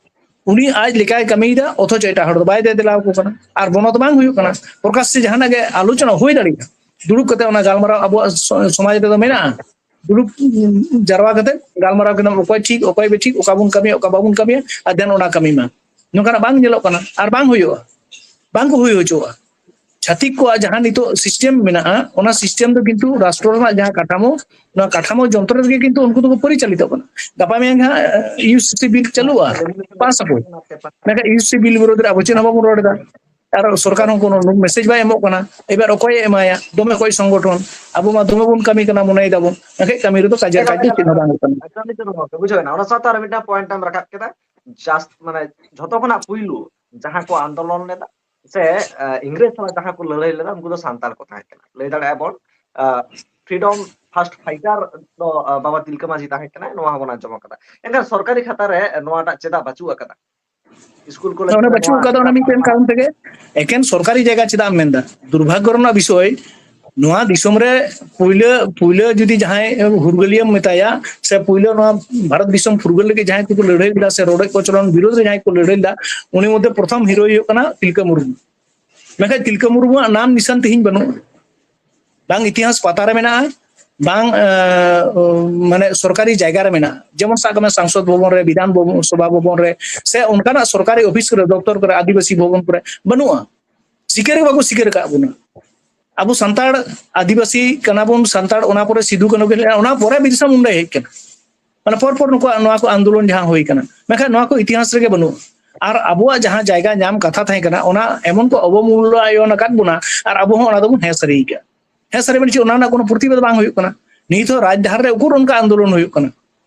ᱩᱱᱤ ᱟᱡ ᱞᱮᱠᱟᱭ ᱠᱟᱹᱢᱤᱭᱮᱫᱟ, ᱚᱛᱷᱚᱪᱚ ᱮᱴᱟᱜ ᱦᱚᱲ ᱫᱚ ᱵᱟᱭ ᱫᱮᱫᱮᱞᱟ ᱟᱠᱚ ᱠᱟᱱᱟ᱾ ᱟᱨ ᱵᱚᱱᱚᱛ ᱵᱟᱝ ᱦᱩᱭᱩᱜ ᱠᱟᱱᱟ᱾ ᱯᱨᱚᱠᱟᱥ ᱥᱮ ᱡᱟᱦᱟᱱᱟᱜ ᱜᱮ ᱟᱞᱳᱪᱚᱱᱟ ᱦᱩᱭ ᱫᱟᱲᱮᱭᱟᱜᱼᱟ, ᱫᱩᱲᱩᱵ ᱠᱟᱛᱮ ᱚᱱᱟ ᱜᱟᱞᱢᱟᱨᱟᱣ ᱟᱵᱚᱣᱟᱜ ᱥᱚ-, ᱥᱚᱢᱟᱡᱽ ᱨᱮᱫᱚ ᱢᱮᱱᱟᱜᱼᱟ᱾ ᱫᱩᱲᱩᱵ, ᱩᱢ, ᱡᱟᱨᱣᱟ ᱠᱟᱛᱮ ᱜᱟᱞᱢᱟᱨᱟᱣ ᱠᱮᱫᱟᱢ, ᱚᱠᱚᱭ ᱴᱷᱤᱠ, ᱚᱠᱚᱭ ᱵᱮᱴᱷᱤᱠ, ᱚᱠᱟ ᱵᱚᱱ ᱠᱟᱹᱢᱤᱭᱟ, ᱚᱠᱟ ᱵᱟᱵᱚᱱ ᱠᱟᱹᱢᱤᱭᱟ, ᱟᱨ then ᱚᱱᱟ ᱠᱟᱹᱢᱤ ᱢᱟ᱾ ᱱᱚᱝᱠᱟᱱᱟᱜ ᱵᱟᱝ ᱧᱮᱞᱚᱜ ᱠᱟᱱᱟ ᱟᱨ ᱵᱟᱝ ᱦᱩᱭᱩᱜᱼᱟ, ᱵᱟᱝ ᱠᱚ ᱦᱩᱭ ᱦᱚᱪᱚᱣᱟᱜᱼᱟ᱾ ᱪᱷᱟᱹᱛᱤᱠ ᱠᱚᱣᱟᱜ ᱡᱟᱦᱟᱸ ᱱᱤᱛᱚᱜ ᱥᱤᱥᱴᱮᱢ ᱢᱮᱱᱟᱜᱼᱟ, ᱚᱱᱟ ᱥᱤᱥᱴᱮᱢ ᱫᱚ ᱠᱤᱱᱛᱩ ᱨᱟᱥᱴᱨᱚ ᱨᱮᱱᱟᱜ ᱡᱟᱦᱟᱸ ᱠᱟᱴᱷᱟᱢᱳ, ᱱᱚᱣᱟ ᱠᱟᱴᱷᱟᱢᱳ ᱡᱚᱱᱛᱨᱚ ᱨᱮᱜᱮ ᱠᱤᱱᱛᱩ ᱩᱱᱠᱩ ᱫᱚᱠᱚ ᱯᱚᱨᱤᱪᱟᱞᱤᱛᱚᱜ ᱠᱟᱱᱟ᱾ ᱜᱟᱯᱟ ᱢᱮᱭᱟᱝ ᱦᱟᱸᱜ ᱤᱭᱩᱥᱤᱥᱤ ᱵᱤᱞ ᱪᱟᱹᱞᱩᱜᱼᱟ, ᱯᱟᱥ ᱟᱠᱚ᱾ ᱢᱮᱱᱠᱷᱟᱱ ᱤᱭᱩᱥᱤᱥᱤ ᱵᱤᱞ ᱵᱤᱨᱳᱫᱷ ᱨᱮ ᱟᱵᱚ ᱪᱮᱫ ᱦᱚᱸ ᱵᱟᱵᱚᱱ ᱨᱚᱲ ᱮᱫᱟ᱾ ᱟᱨ ᱥᱚᱨᱠᱟᱨ ᱦᱚᱸ ᱠᱳᱱᱳ ᱢᱮᱥᱮᱡᱽ ᱵᱟᱭ ᱮᱢᱚᱜ ᱠᱟᱱᱟ᱾ ᱮᱵᱟᱨ ᱚᱠᱚᱭᱮ ᱮᱢᱟᱭᱟ? ᱫᱚᱢᱮ ᱚᱠᱚᱭ ᱥᱚᱝᱜᱚᱴᱷᱚᱱ? ᱟᱵᱚ ᱢᱟ ᱫᱚᱢᱮ ᱵᱚᱱ ᱠᱟᱹᱢᱤ ᱠᱟᱱᱟ, ᱢᱚᱱᱮᱭ ᱫᱟᱵᱚᱱ, ᱢᱮᱱᱠᱷᱟᱱ ᱠᱟᱹᱢᱤ ᱨᱮᱫᱚ ᱠᱟᱡᱮᱨ ᱠᱟᱡᱽ ᱫᱚ ᱪᱮᱫ ᱦᱚᱸ ᱵᱟᱝ ᱦᱩᱭᱩᱜ ᱠᱟᱱᱟ᱾ ᱮᱠᱫᱚᱢ ᱱᱤᱛᱚᱜ ᱱᱚᱣᱟ ᱠᱚ ᱵᱩᱡᱷᱟᱹᱣ ᱮᱱᱟ᱾ ᱚᱱᱟ ᱥᱟᱶᱛᱮ ᱟᱨ ᱢᱤᱫᱴᱟᱝ ᱯᱚᱭᱮᱱᱴ ᱮᱢ ᱨᱟᱠᱟᱵ ᱠᱮᱫᱟ, ᱡᱟᱥᱴ ᱢᱟᱱᱮ ᱡᱷᱚᱛᱚ ᱠᱷᱚᱱᱟᱜ ᱯᱩᱭᱞᱩ ᱡᱟᱦᱟᱸ ᱠᱚ ᱟᱱᱫᱳᱞᱚᱱ ᱞᱮᱫᱟ ᱥᱮ, ᱟᱸ, ᱤᱝᱨᱮᱡᱽ ᱥᱟᱞᱟᱜ ᱡᱟᱦᱟᱸ ᱠᱚ ᱞᱟᱹᱲᱦᱟᱹᱭ ᱞᱮᱫᱟ, ᱩᱱᱠᱩ ᱫᱚ ᱥᱟᱱᱛᱟᱲ ᱠᱚ ᱛᱟᱦᱮᱸ ᱠᱟᱱᱟ᱾ ᱞᱟᱹᱭ ᱫᱟᱲᱮᱭᱟᱜᱼᱟ ᱵᱚᱱ, ᱟᱸ, ᱯᱷᱨᱤᱰᱚᱢ ᱯᱷᱟᱥᱴ ᱯᱷᱟᱭᱴᱟᱨ ᱫᱚ, ᱟᱸ, ᱵᱟᱵᱟ ᱛᱤᱞᱠᱟᱹ ᱢᱟᱹᱡᱷᱤ ᱛᱟᱦᱮᱸ ᱠᱟᱱᱟᱭ, ᱱᱚᱣᱟ ᱦᱚᱸᱵᱚᱱ ᱟᱸᱡᱚᱢ ᱟᱠᱟᱫᱟ᱾ ᱮᱱᱠᱷᱟᱱ ᱥᱚᱨᱠᱟᱨᱤ ᱠᱷᱟᱛᱟ ᱨᱮ ᱱᱚᱣᱟᱴᱟᱜ ᱪᱮᱫᱟᱜ ᱵᱟᱹᱪᱩᱜ ᱟᱠᱟᱫᱟ? ᱥᱠᱩᱞ ᱠᱚᱞᱮᱡᱽ ᱚᱱᱟ ᱠᱚᱨᱮ ᱵᱟᱹᱪᱩᱜ ᱱᱚᱣᱟ ᱟᱠᱟᱫᱟ, ᱚᱱᱟ ᱪᱮᱫᱟᱜ ᱢᱤᱫᱴᱮᱱ ᱵᱟᱝ? ᱠᱟᱨᱚᱱ ᱛᱮᱜᱮ, ᱮᱠᱮᱱ ᱥᱚᱨᱠᱟᱨᱤ ᱡᱟᱭᱜᱟ ᱪᱮᱫᱟᱜ ᱮᱢ ᱢᱮᱱᱫᱟ? ᱫᱩᱨᱵᱷᱟᱜᱽᱜᱚ ᱨᱮᱱᱟᱜ ᱵᱤᱥᱚᱭ, ᱱᱚᱣᱟ ᱫᱤᱥᱚᱢ ᱨᱮ ᱯᱩᱭᱞᱟᱹ, ᱯᱩᱭᱞᱟᱹ ᱡᱩᱫᱤ ᱡᱟᱦᱟᱸᱭ ᱦᱩᱨᱜᱟᱹᱞᱤᱭᱟᱹᱢ ᱢᱮᱛᱟᱭᱟ, ᱥᱮ ᱯᱩᱭᱞᱟᱹ ᱱᱚᱣᱟ ᱵᱷᱟᱨᱚᱛ ᱫᱤᱥᱚᱢ ᱯᱷᱩᱨᱜᱟᱹᱞ ᱞᱟᱹᱜᱤᱫ ᱡᱟᱦᱟᱸᱭ ᱠᱚᱠᱚ ᱞᱟᱹᱲᱦᱟᱹᱭ ᱞᱮᱫᱟ, ᱥᱮ ᱨᱚᱰᱚᱡ ᱠᱚᱪᱞᱚᱱ ᱵᱤᱨᱳᱫᱷ ᱨᱮ ᱡᱟᱦᱟᱸᱭ ᱠᱚ ᱞᱟᱹᱲᱦᱟᱹᱭ ᱞᱮᱫᱟ, ᱩᱱᱤ ᱢᱚᱫᱽᱫᱷᱮ ᱯᱨᱚᱛᱷᱚᱢ ᱦᱤᱨᱳᱭ ᱦᱩᱭᱩᱜ ᱠᱟᱱᱟ ᱛᱤᱞᱠᱟᱹ ᱢᱩᱨᱢᱩ᱾ ᱢᱮᱱᱠᱷᱟᱱ ᱛᱤᱞᱠᱟᱹ ᱢᱩᱨᱢᱩᱣᱟᱜ ᱱᱟᱢ ᱱᱤᱥᱟᱱ ᱛᱮᱦᱮᱧ ᱵᱟᱹᱱᱩᱜᱼᱟ᱾ ᱵᱟᱝ ᱤᱛᱤᱦᱟᱥ ᱯᱟᱛᱟ ᱨᱮ ᱢᱮᱱᱟᱜᱼᱟ, ᱵᱟᱝ, ᱮ, ᱢᱟᱱᱮ ᱥᱚᱨᱠᱟᱨᱤ ᱡᱟᱭᱜᱟ ᱨᱮ ᱢᱮᱱᱟᱜᱼᱟ᱾ ᱡᱮᱢᱚᱱ ᱥᱟᱵ ᱠᱟᱜ ᱢᱮ ᱥᱟᱝᱥᱚᱫ ᱵᱷᱚᱵᱚᱱ ᱨᱮ, ᱵᱤᱫᱷᱟᱱ ᱵᱷᱚᱵᱚᱱ, ᱥᱚᱵᱷᱟ ᱵᱷᱚᱵᱚᱱ ᱨᱮ, ᱥᱮ ᱚᱱᱠᱟᱱᱟᱜ ᱥᱚᱨᱠᱟᱨᱤ ᱚᱯᱷᱤᱥ ᱠᱚᱨᱮ, ᱫᱚᱯᱛᱚᱨ ᱠᱚᱨᱮ, ᱟᱹᱫᱤᱵᱟᱹᱥᱤ ᱵᱷᱚᱵᱚᱱ ᱠᱚᱨᱮ ᱵᱟᱹᱱᱩᱜᱼᱟ᱾ ᱥᱤᱠᱟᱹᱨ ᱜᱮ ᱵᱟᱠᱚ ᱥᱤᱠᱟᱹᱨ ᱟᱠᱟᱫ ᱵᱚᱱᱟ᱾ ᱟᱵᱚ ᱥᱟᱱᱛᱟᱲ, ᱟᱹᱫᱤᱵᱟᱹᱥᱤ ᱠᱟᱱᱟ ᱵᱚᱱ, ᱥᱟᱱᱛᱟᱲ, ᱚᱱᱟ ᱯᱚᱨᱮ ᱥᱤᱫᱷᱩ ᱠᱟᱹᱱᱦᱩ ᱠᱤᱱ ᱦᱮᱡ ᱮᱱᱟ, ᱚᱱᱟ ᱯᱚᱨᱮ ᱵᱤᱨᱥᱟ ᱢᱩᱱᱰᱟᱭ ᱦᱮᱡ ᱠᱟᱱᱟ᱾ ᱢᱟᱱᱮ ᱯᱚᱨ ᱯᱚᱨ ᱱᱩᱠᱩᱣᱟᱜ, ᱱᱚᱣᱟ ᱠᱚ ᱟᱱᱫᱳᱞᱚᱱ ᱡᱟᱦᱟᱸ ᱦᱩᱭ ᱠᱟᱱᱟ, ᱢᱮᱱᱠᱷᱟᱱ ᱱᱚᱣᱟ ᱠᱚ ᱤᱛᱤᱦᱟᱥ ᱨᱮᱜᱮ ᱵᱟᱹᱱᱩᱜᱼᱟ᱾ ᱟᱨ ᱟᱵᱚᱣᱟᱜ ᱡᱟᱦᱟᱸ ᱡᱟᱭᱜᱟ ᱧᱟᱢ ᱠᱟᱛᱷᱟ ᱛᱟᱦᱮᱸ ᱠᱟᱱᱟ, ᱚᱱᱟ ᱮᱢᱚᱱ ᱠᱚ ᱚᱵᱚᱢᱩᱞᱞᱟᱭᱚᱱ ᱟᱠᱟᱫ ᱵᱚᱱᱟ, ᱟᱨ ᱟᱵᱚ ᱦᱚᱸ ᱚᱱᱟ ᱫᱚᱵᱚᱱ ᱦᱮᱸ ᱥᱟᱹᱨᱤ ᱟᱠᱟᱫᱼᱟ᱾ ᱦᱮᱸ ᱥᱟᱹᱨᱤ ᱢᱟᱱᱮ ᱪᱮᱫ, ᱚᱱᱟ ᱨᱮᱱᱟᱜ ᱠᱳᱱᱳ ᱯᱨᱚᱛᱤᱵᱟᱫ ᱵᱟᱝ ᱦᱩᱭᱩᱜ ᱠᱟᱱᱟ᱾ ᱱᱤᱛ ᱦᱚᱸ ᱨᱟᱡᱽ ᱰᱟᱦᱟᱨ ᱨᱮ ᱩᱠᱩᱨ ᱚᱱᱠᱟ ᱟᱱᱫᱳᱞᱚᱱ ᱦᱩᱭᱩᱜ ᱠᱟᱱᱟ?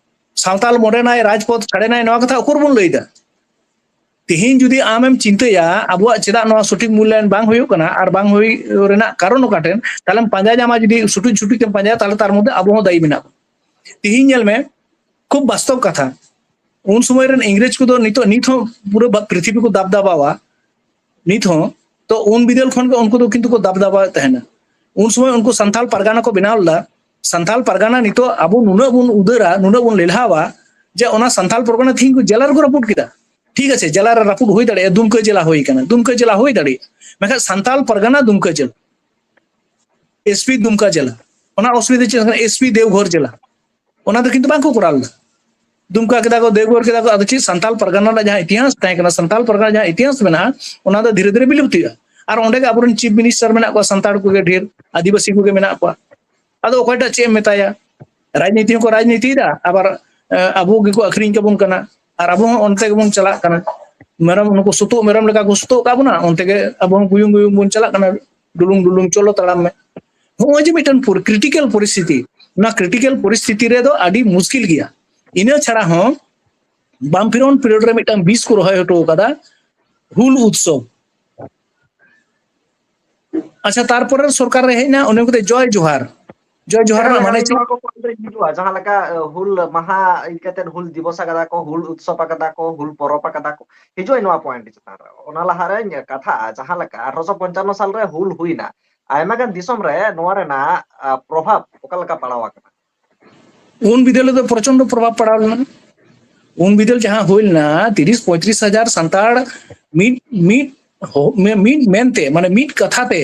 ᱥᱟᱶᱛᱟᱞ ᱢᱚᱰᱮᱱᱟᱭ, ᱨᱟᱡᱽᱯᱚᱛᱷ ᱪᱷᱟᱲᱮᱱᱟᱭ, ᱱᱚᱣᱟ ᱠᱟᱛᱷᱟ ᱩᱠᱩᱨ ᱵᱚᱱ ᱞᱟᱹᱭ ᱮᱫᱟ? ᱛᱤᱦᱤᱧ ᱡᱩᱫᱤ ᱟᱢᱮᱢ ᱪᱤᱱᱛᱟᱹᱭᱟ ᱟᱵᱚᱣᱟᱜ ᱪᱮᱫᱟᱜ ᱱᱚᱣᱟ ᱥᱚᱴᱷᱤᱠ ᱢᱩᱞᱞᱟᱭᱚᱱ ᱵᱟᱝ ᱦᱩᱭᱩᱜ ᱠᱟᱱᱟ ᱟᱨ ᱵᱟᱝ ᱦᱩᱭ ᱨᱮᱱᱟᱜ ᱠᱟᱨᱚᱱ ᱚᱠᱟ ᱴᱷᱮᱱ, ᱛᱟᱦᱞᱮᱢ ᱯᱟᱸᱡᱟ ᱧᱟᱢᱟ, ᱡᱩᱫᱤ ᱥᱩᱴᱩᱡ ᱥᱩᱴᱩᱡ ᱛᱮᱢ ᱯᱟᱸᱡᱟᱭᱟ, ᱛᱟᱦᱞᱮ ᱛᱟᱨ ᱢᱚᱫᱽᱫᱷᱮ ᱟᱵᱚ ᱦᱚᱸ ᱫᱟᱭᱤ ᱢᱮᱱᱟᱜ ᱵᱚᱱᱟ᱾ ᱛᱤᱦᱤᱧ ᱧᱮᱞ ᱢᱮ, ᱠᱷᱩᱵ ᱵᱟᱥᱛᱚᱵ ᱠᱟᱛᱷᱟ, ᱩᱱ ᱥᱚᱢᱚᱭ ᱨᱮᱱ ᱤᱝᱨᱮᱡᱽ ᱠᱚᱫᱚ ᱱᱤᱛᱚᱜ, ᱱᱤᱛ ᱦᱚᱸ ᱯᱩᱨᱟᱹ ᱵᱟ-, ᱯᱨᱤᱛᱷᱤᱵᱤ ᱠᱚ ᱫᱟᱵᱫᱟᱵᱟᱣᱟ, ᱱᱤᱛ ᱦᱚᱸ᱾ ᱛᱚ ᱩᱱ ᱵᱤᱫᱟᱹᱞ ᱠᱷᱚᱱ ᱜᱮ ᱩᱱᱠᱩ ᱫᱚ ᱠᱤᱱᱛᱩ ᱠᱚ ᱫᱟᱵᱫᱟᱵᱟᱣᱮᱫ ᱛᱟᱦᱮᱱᱟ᱾ ᱩᱱ ᱥᱚᱢᱚᱭ ᱩᱱᱠᱩ ᱥᱟᱱᱛᱟᱞ ᱯᱟᱨᱜᱟᱱᱟ ᱠᱚ ᱵᱮᱱᱟᱣ ᱞᱮᱫᱟ᱾ ᱥᱟᱱᱛᱟᱞ ᱯᱟᱨᱜᱟᱱᱟ ᱱᱤᱛᱚᱜ ᱟᱵᱚ ᱱᱩᱱᱟᱹᱜ ᱵᱚᱱ ᱩᱫᱟᱹᱨᱟ, ᱱᱩᱱᱟᱹᱜ ᱵᱚᱱ ᱞᱮᱞᱦᱟᱣᱟ, ᱡᱮ ᱚᱱᱟ ᱥᱟᱱᱛᱟᱞ ᱯᱟᱨᱜᱟᱱᱟ ᱛᱤᱦᱤᱧ ᱠᱚ ᱡᱮᱞᱟ ᱨᱮᱠᱚ ᱨᱟᱹᱯᱩᱫ ᱠᱮᱫᱟ᱾ ᱴᱷᱤᱠ ᱟᱪᱷᱮ, ᱡᱮᱞᱟ ᱨᱮ ᱨᱟᱹᱯᱩᱫ ᱦᱩᱭ ᱫᱟᱲᱮᱭᱟᱜᱼᱟ, ᱫᱩᱢᱠᱟᱹ ᱡᱮᱞᱟ ᱦᱩᱭ ᱠᱟᱱᱟ, ᱫᱩᱢᱠᱟᱹ ᱡᱮᱞᱟ ᱦᱩᱭ ᱫᱟᱲᱮᱭᱟᱜᱼᱟ, ᱢᱮᱱᱠᱷᱟᱱ ᱥᱟᱱᱛᱟᱞ ᱯᱟᱨᱜᱟᱱᱟ ᱫᱩᱢᱠᱟᱹ ᱡᱮᱞᱟ, ᱮᱥᱯᱤ ᱫᱩᱢᱠᱟ ᱡᱮᱞᱟ, ᱚᱱᱟ ᱚᱥᱩᱵᱤᱫᱷᱟ ᱪᱮᱫ ᱠᱟᱱᱟ? ᱮᱥᱯᱤ ᱫᱮᱣᱜᱷᱚᱨ ᱡᱮᱞᱟ, ᱚᱱᱟ ᱫᱚ ᱠᱤᱱᱛᱩ ᱵᱟᱝ ᱠᱚ ᱠᱚᱨᱟᱣ ᱞᱮᱫᱟ᱾ ᱫᱩᱢᱠᱟ ᱠᱮᱫᱟ ᱠᱚ, ᱫᱮᱣᱜᱷᱚᱨ ᱠᱮᱫᱟ ᱠᱚ, ᱟᱫᱚ ᱪᱮᱫ ᱥᱟᱱᱛᱟᱞ ᱯᱟᱨᱜᱟᱱᱟ ᱨᱮᱱᱟᱜ ᱡᱟᱦᱟᱸ ᱤᱛᱤᱦᱟᱥ ᱛᱟᱦᱮᱸ ᱠᱟᱱᱟ, ᱥᱟᱱᱛᱟᱞ ᱯᱟᱨᱜᱟᱱᱟ ᱡᱟᱦᱟᱸ ᱤᱛᱤᱦᱟᱥ ᱢᱮᱱᱟᱜᱼᱟ, ᱚᱱᱟ ᱫᱚ ᱫᱷᱤᱨᱮ ᱫᱷᱤᱨᱮ ᱵᱤᱞᱩᱯᱛᱤᱜᱼᱟ᱾ ᱟᱨ ᱚᱸᱰᱮ ᱜᱮ ᱟᱵᱚᱨᱮᱱ ᱪᱤᱯ ᱢᱤᱱᱤᱥᱴᱟᱨ ᱢᱮᱱᱟᱜ ᱠᱚᱣᱟ, ᱥᱟᱱᱛᱟᱲ ᱠᱚᱜᱮ ᱰᱷᱮᱨ, ᱟᱹᱫᱤᱵᱟᱹᱥᱤ ᱠᱚᱜᱮ ᱢᱮᱱᱟᱜ ᱠᱚᱣᱟ᱾ ᱟᱫᱚ ᱚᱠᱚᱭᱴᱟᱜ ᱪᱮᱫ ᱮᱢ ᱢᱮᱛᱟᱭᱟ? ᱨᱟᱡᱽᱱᱤᱛᱤ ᱦᱚᱸᱠᱚ ᱨᱟᱡᱽᱱᱤᱛᱤᱭᱮᱫᱟ, ᱟᱵᱟᱨ, ᱮ, ᱟᱵᱚ ᱜᱮᱠᱚ ᱟᱹᱠᱷᱨᱤᱧ ᱠᱟᱵᱚᱱ ᱠᱟᱱᱟ᱾ ᱟᱨ ᱟᱵᱚ ᱦᱚᱸ ᱚᱱᱛᱮ ᱜᱮᱵᱚᱱ ᱪᱟᱞᱟᱜ ᱠᱟᱱᱟ᱾ ᱢᱮᱨᱚᱢ, ᱱᱩᱠᱩ ᱥᱩᱛᱩᱜ ᱢᱮᱨᱚᱢ ᱞᱮᱠᱟ ᱠᱚ ᱥᱩᱛᱩᱜ ᱠᱟᱜ ᱵᱚᱱᱟ, ᱚᱱᱛᱮ ᱜᱮ ᱟᱵᱚ ᱦᱚᱸ ᱜᱩᱭᱩᱝ ᱜᱩᱭᱩᱝ ᱵᱚᱱ ᱪᱟᱞᱟᱜ ᱠᱟᱱᱟ, ᱰᱩᱞᱩᱝ ᱰᱩᱞᱩᱝ, ᱪᱚᱞᱚ ᱛᱟᱲᱟᱢ ᱢᱮ᱾ ᱱᱚᱜᱼᱚᱭ ᱡᱮ ᱢᱤᱫᱴᱮᱱ ᱯᱚᱨᱤ-, ᱠᱨᱤᱴᱤᱠᱮᱞ ᱯᱚᱨᱤᱥᱛᱷᱤᱛᱤ, ᱚᱱᱟ ᱠᱨᱤᱴᱤᱠᱮᱞ ᱯᱚᱨᱤᱥᱛᱷᱤᱛᱤ ᱨᱮᱫᱚ ᱟᱹᱰᱤ ᱢᱩᱥᱠᱤᱞ ᱜᱮᱭᱟ᱾ ᱤᱱᱟᱹ ᱪᱷᱟᱲᱟ ᱦᱚᱸ ᱵᱟᱢᱯᱷᱨᱚᱱᱴ ᱯᱤᱨᱤᱭᱚᱰ ᱨᱮ ᱢᱤᱫᱴᱟᱝ ᱵᱤᱥ ᱠᱚ ᱨᱚᱦᱚᱭ ᱦᱚᱴᱚ ᱠᱟᱫᱟ, ᱦᱩᱞ ᱩᱛᱥᱚᱵ᱾ ᱟᱪᱪᱷᱟ, ᱛᱟᱨᱯᱚᱨᱮ ᱥᱚᱨᱠᱟᱨ ᱨᱮ ᱦᱮᱡ ᱮᱱᱟ, ᱚᱱᱮ ᱠᱚ ᱡᱚᱭ ᱡᱚᱦᱟᱨ᱾ ᱡᱚᱭ ᱡᱚᱦᱟᱨ ᱨᱮᱱᱟᱜ ᱢᱟᱱᱮ ᱪᱮᱫ? ᱱᱚᱣᱟ ᱠᱚ point ᱨᱮ ᱦᱤᱡᱩᱜᱼᱟ, ᱡᱟᱦᱟᱸ ᱞᱮᱠᱟ, ᱟᱹ, ᱦᱩᱞ ᱢᱟᱦᱟ ᱤᱫᱤ ᱠᱟᱛᱮ, ᱦᱩᱞ ᱫᱤᱵᱚᱥ ᱟᱠᱟᱫᱟ ᱠᱚ, ᱦᱩᱞ ᱩᱛᱥᱚᱵ ᱟᱠᱟᱫᱟ ᱠᱚ, ᱦᱩᱞ ᱯᱚᱨᱚᱵᱽ ᱟᱠᱟᱫᱟ ᱠᱚ, ᱦᱤᱡᱩᱜᱼᱟ ᱱᱚᱣᱟ point ᱪᱮᱛᱟᱱ ᱨᱮ᱾ ᱚᱱᱟ ᱞᱟᱦᱟᱨᱮ ᱠᱟᱛᱷᱟ, ᱡᱟᱦᱟᱸ ᱞᱮᱠᱟ ᱟᱴᱷᱨᱚᱥᱚ ᱯᱚᱧᱪᱟᱱᱱᱚ ᱥᱟᱞᱨᱮ ᱦᱩᱞ ᱦᱩᱭᱱᱟ, ᱟᱭᱢᱟ ᱜᱟᱱ ᱫᱤᱥᱚᱢ ᱨᱮ ᱱᱚᱣᱟ ᱨᱮᱱᱟᱜ, ᱟ, ᱯᱨᱚᱵᱷᱟᱵᱽ ᱚᱠᱟ ᱞᱮᱠᱟ ᱯᱟᱲᱟᱣ ᱟᱠᱟᱱᱟ? ᱩᱱ ᱵᱤᱫᱟᱹᱞ ᱨᱮᱫᱚ ᱯᱨᱚᱪᱚᱱᱰᱚ ᱯᱨᱚᱵᱷᱟᱵᱽ ᱯᱟᱲᱟᱣ ᱞᱮᱱᱟ᱾ ᱩᱱ ᱵᱤᱫᱟᱹᱞ ᱡᱟᱦᱟᱸ ᱦᱩᱭ ᱞᱮᱱᱟ, ᱛᱤᱨᱤᱥ ᱯᱚᱸᱭᱛᱨᱤᱥ ᱦᱟᱡᱟᱨ ᱥᱟᱱᱛᱟᱲ ᱢᱤᱫ, ᱢᱤᱫ ᱦᱚ-, ᱢᱤ-, ᱢᱤᱫ ᱢᱮᱱᱛᱮ, ᱢᱟᱱᱮ ᱢᱤᱫ ᱠᱟᱛᱷᱟ ᱛᱮ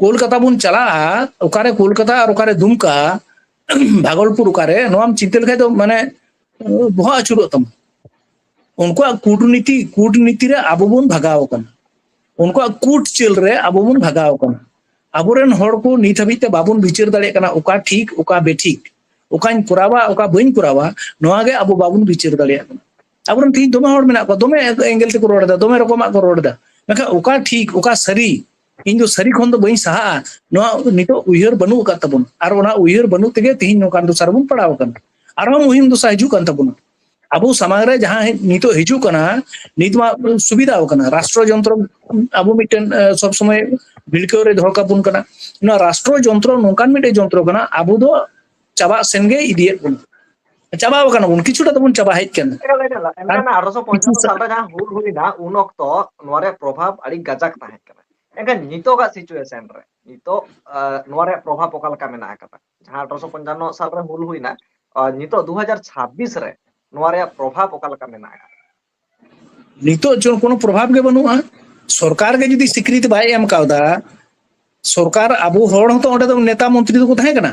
ᱠᱳᱞᱠᱟᱛᱟ ᱵᱚᱱ ᱪᱟᱞᱟᱜᱼᱟ, ᱚᱠᱟᱨᱮ ᱠᱳᱞᱠᱟᱛᱟ ᱟᱨ ᱚᱠᱟᱨᱮ ᱫᱩᱢᱠᱟ, ᱵᱷᱟᱜᱚᱞᱯᱩᱨ ᱚᱠᱟᱨᱮ, ᱱᱚᱣᱟᱢ ᱪᱤᱱᱛᱟᱹ ᱞᱮᱠᱷᱟᱡ ᱫᱚ ᱢᱟᱱᱮ ᱵᱚᱦᱚᱜ ᱟᱹᱪᱩᱨᱚᱜ ᱛᱟᱢᱟ᱾ ᱩᱱᱠᱩᱣᱟᱜ ᱠᱩᱴᱱᱤᱛᱤ, ᱠᱩᱴᱱᱤᱛᱤ ᱨᱮ ᱟᱵᱚ ᱵᱚᱱ ᱵᱷᱟᱜᱟᱣ ᱟᱠᱟᱱᱟ᱾ ᱩᱱᱠᱩᱣᱟᱜ ᱠᱩᱴ ᱪᱟᱹᱞ ᱨᱮ ᱟᱵᱚ ᱵᱚᱱ ᱵᱷᱟᱜᱟᱣ ᱟᱠᱟᱱᱟ᱾ ᱟᱵᱚᱨᱮᱱ ᱦᱚᱲ ᱠᱚ ᱱᱤᱛ ᱦᱟᱹᱵᱤᱡ ᱛᱮ ᱵᱟᱵᱚᱱ ᱵᱤᱪᱟᱹᱨ ᱫᱟᱲᱮᱭᱟᱜ ᱠᱟᱱᱟ, ᱚᱠᱟ ᱴᱷᱤᱠ, ᱚᱠᱟ ᱵᱮᱴᱷᱤᱠ, ᱚᱠᱟᱧ ᱠᱚᱨᱟᱣᱟ, ᱚᱠᱟ ᱵᱟᱹᱧ ᱠᱚᱨᱟᱣᱟ, ᱱᱚᱣᱟ ᱜᱮ ᱟᱵᱚ ᱵᱟᱵᱚᱱ ᱵᱤᱪᱟᱹᱨ ᱫᱟᱲᱮᱭᱟᱜ ᱠᱟᱱᱟ᱾ ᱟᱵᱚᱨᱮᱱ ᱛᱮᱦᱮᱧ ᱫᱚᱢᱮ ᱦᱚᱲ ᱢᱮᱱᱟᱜ ᱠᱚᱣᱟ, ᱫᱚᱢᱮ angle ᱛᱮᱠᱚ ᱨᱚᱲ ᱮᱫᱟ, ᱫᱚᱢᱮ ᱨᱚᱠᱚᱢᱟᱜ ᱠᱚ ᱨᱚᱲ ᱮᱫᱟ, ᱢᱮᱱᱠᱷᱟᱱ ᱚᱠᱟ ᱴᱷᱤᱠ, ᱚᱠᱟ ᱥᱟᱹᱨᱤ, ᱤᱧ ᱫᱚ ᱥᱟᱹᱨᱤ ᱠᱷᱚᱱ ᱫᱚ ᱵᱟᱹᱧ ᱥᱟᱦᱟᱜᱼᱟ᱾ ᱱᱚᱣᱟ ᱱᱤᱛᱚᱜ ᱩᱭᱦᱟᱹᱨ ᱵᱟᱹᱱᱩᱜ ᱟᱠᱟᱫ ᱛᱟᱵᱚᱱᱟ, ᱟᱨ ᱚᱱᱟ ᱩᱭᱦᱟᱹᱨ ᱵᱟᱹᱱᱩᱜ ᱛᱮᱜᱮ ᱛᱮᱦᱮᱧ ᱱᱚᱝᱠᱟᱱ ᱫᱚᱥᱟ ᱨᱮᱵᱚᱱ ᱯᱟᱲᱟᱣ ᱟᱠᱟᱱᱟ᱾ ᱟᱨᱦᱚᱸ ᱢᱩᱦᱤᱢ ᱫᱚᱥᱟ ᱦᱤᱡᱩᱜ ᱠᱟᱱ ᱛᱟᱵᱚᱱᱟ᱾ ᱟᱵᱚ ᱥᱟᱢᱟᱝ ᱨᱮ ᱡᱟᱦᱟᱸ ᱦᱮ-, ᱱᱤᱛᱚᱜ ᱦᱤᱡᱩᱜ ᱠᱟᱱᱟ, ᱱᱤᱛ ᱢᱟ ᱥᱩᱵᱤᱫᱷᱟ ᱟᱠᱟᱱᱟ ᱨᱟᱥᱴᱨᱚ ᱡᱚᱱᱛᱨᱚ᱾ ᱟᱵᱚ ᱢᱤᱫᱴᱮᱱ, ᱮ, ᱥᱚᱵ ᱥᱚᱢᱚᱭ ᱵᱷᱤᱲᱠᱟᱹᱣ ᱨᱮ ᱫᱚᱦᱚ ᱠᱟᱵᱚᱱ ᱠᱟᱱᱟ᱾ ᱱᱚᱣᱟ ᱨᱟᱥᱴᱨᱚ ᱡᱚᱱᱛᱨᱚ ᱱᱚᱝᱠᱟᱱ ᱢᱤᱫᱴᱮᱱ ᱡᱚᱱᱛᱨᱚ ᱠᱟᱱᱟ, ᱟᱵᱚ ᱫᱚ ᱪᱟᱵᱟᱜ ᱥᱮᱱ ᱜᱮ ᱤᱫᱤᱭᱮᱫ ᱵᱚᱱᱟ᱾ ᱪᱟᱵᱟᱣ ᱟᱠᱟᱱᱟ ᱵᱚᱱ, ᱠᱤᱪᱷᱩᱴᱟ ᱫᱚᱵᱚᱱ ᱪᱟᱵᱟ ᱦᱮᱡ ᱠᱟᱱᱟ᱾ ᱮᱠᱟᱞ, ᱮᱠᱟᱞ᱾ ᱮᱱᱠᱷᱟᱱ ᱟᱨᱚᱥᱚ ᱯᱚᱧᱪᱟᱱᱱᱚ ᱥᱟᱞ ᱨᱮ ᱡᱟᱦᱟᱸ ᱦᱩᱞ ᱦᱩᱭᱱᱟ, ᱩᱱ ᱚᱠᱛᱚ ᱱᱚᱣᱟ ᱨᱮᱭᱟᱜ ᱯᱨᱚᱵᱷᱟᱵᱽ ᱟᱹᱰᱤ ᱜᱟᱡᱟᱠ ᱛᱟᱦᱮᱸ ᱠᱟᱱᱟ᱾ ᱮᱱᱠᱷᱟᱱ ᱱᱤᱛᱚᱜᱟᱜ situation ᱨᱮ, ᱱᱤᱛᱚᱜ, ᱟ, ᱱᱚᱣᱟ ᱨᱮᱭᱟᱜ ᱯᱨᱚᱵᱷᱟᱵᱽ ᱚᱠᱟ ᱞᱮᱠᱟ ᱢᱮᱱᱟᱜ ᱟᱠᱟᱫᱟ? ᱡᱟᱦᱟᱸ ᱟᱴᱷᱨᱚᱥᱚ ᱯᱚᱧᱪᱟᱱᱱᱚ ᱥᱟᱞ ᱨᱮ ᱦᱩᱞ ᱦᱩᱭᱱᱟ, ᱟ, ᱱᱤᱛᱚᱜ ᱫᱩ ᱦᱟᱡᱟᱨ ᱪᱷᱟᱵᱵᱤᱥ ᱨᱮ ᱱᱚᱣᱟ ᱨᱮᱭᱟᱜ ᱯᱨᱚᱵᱷᱟᱵᱽ ᱚᱠᱟ ᱞᱮᱠᱟ ᱢᱮᱱᱟᱜ ᱟᱠᱟᱫᱟ? ᱱᱤᱛᱚᱜ ᱪᱚ ᱠᱳᱱᱳ ᱯᱨᱚᱵᱷᱟᱵᱽ ᱜᱮ ᱵᱟᱹᱱᱩᱜᱼᱟ᱾ ᱥᱚᱨᱠᱟᱨ ᱜᱮ ᱡᱩᱫᱤ ᱥᱤᱠᱨᱤᱛᱤ ᱵᱟᱭ ᱮᱢ ᱠᱟᱣᱫᱟ, ᱥᱚᱨᱠᱟᱨ, ᱟᱵᱚ ᱦᱚᱲ ᱦᱚᱸᱛᱚ ᱚᱸᱰᱮ ᱫᱚ ᱱᱮᱛᱟ ᱢᱚᱱᱛᱨᱤ ᱫᱚᱠᱚ ᱛᱟᱦᱮᱸ ᱠᱟᱱᱟ,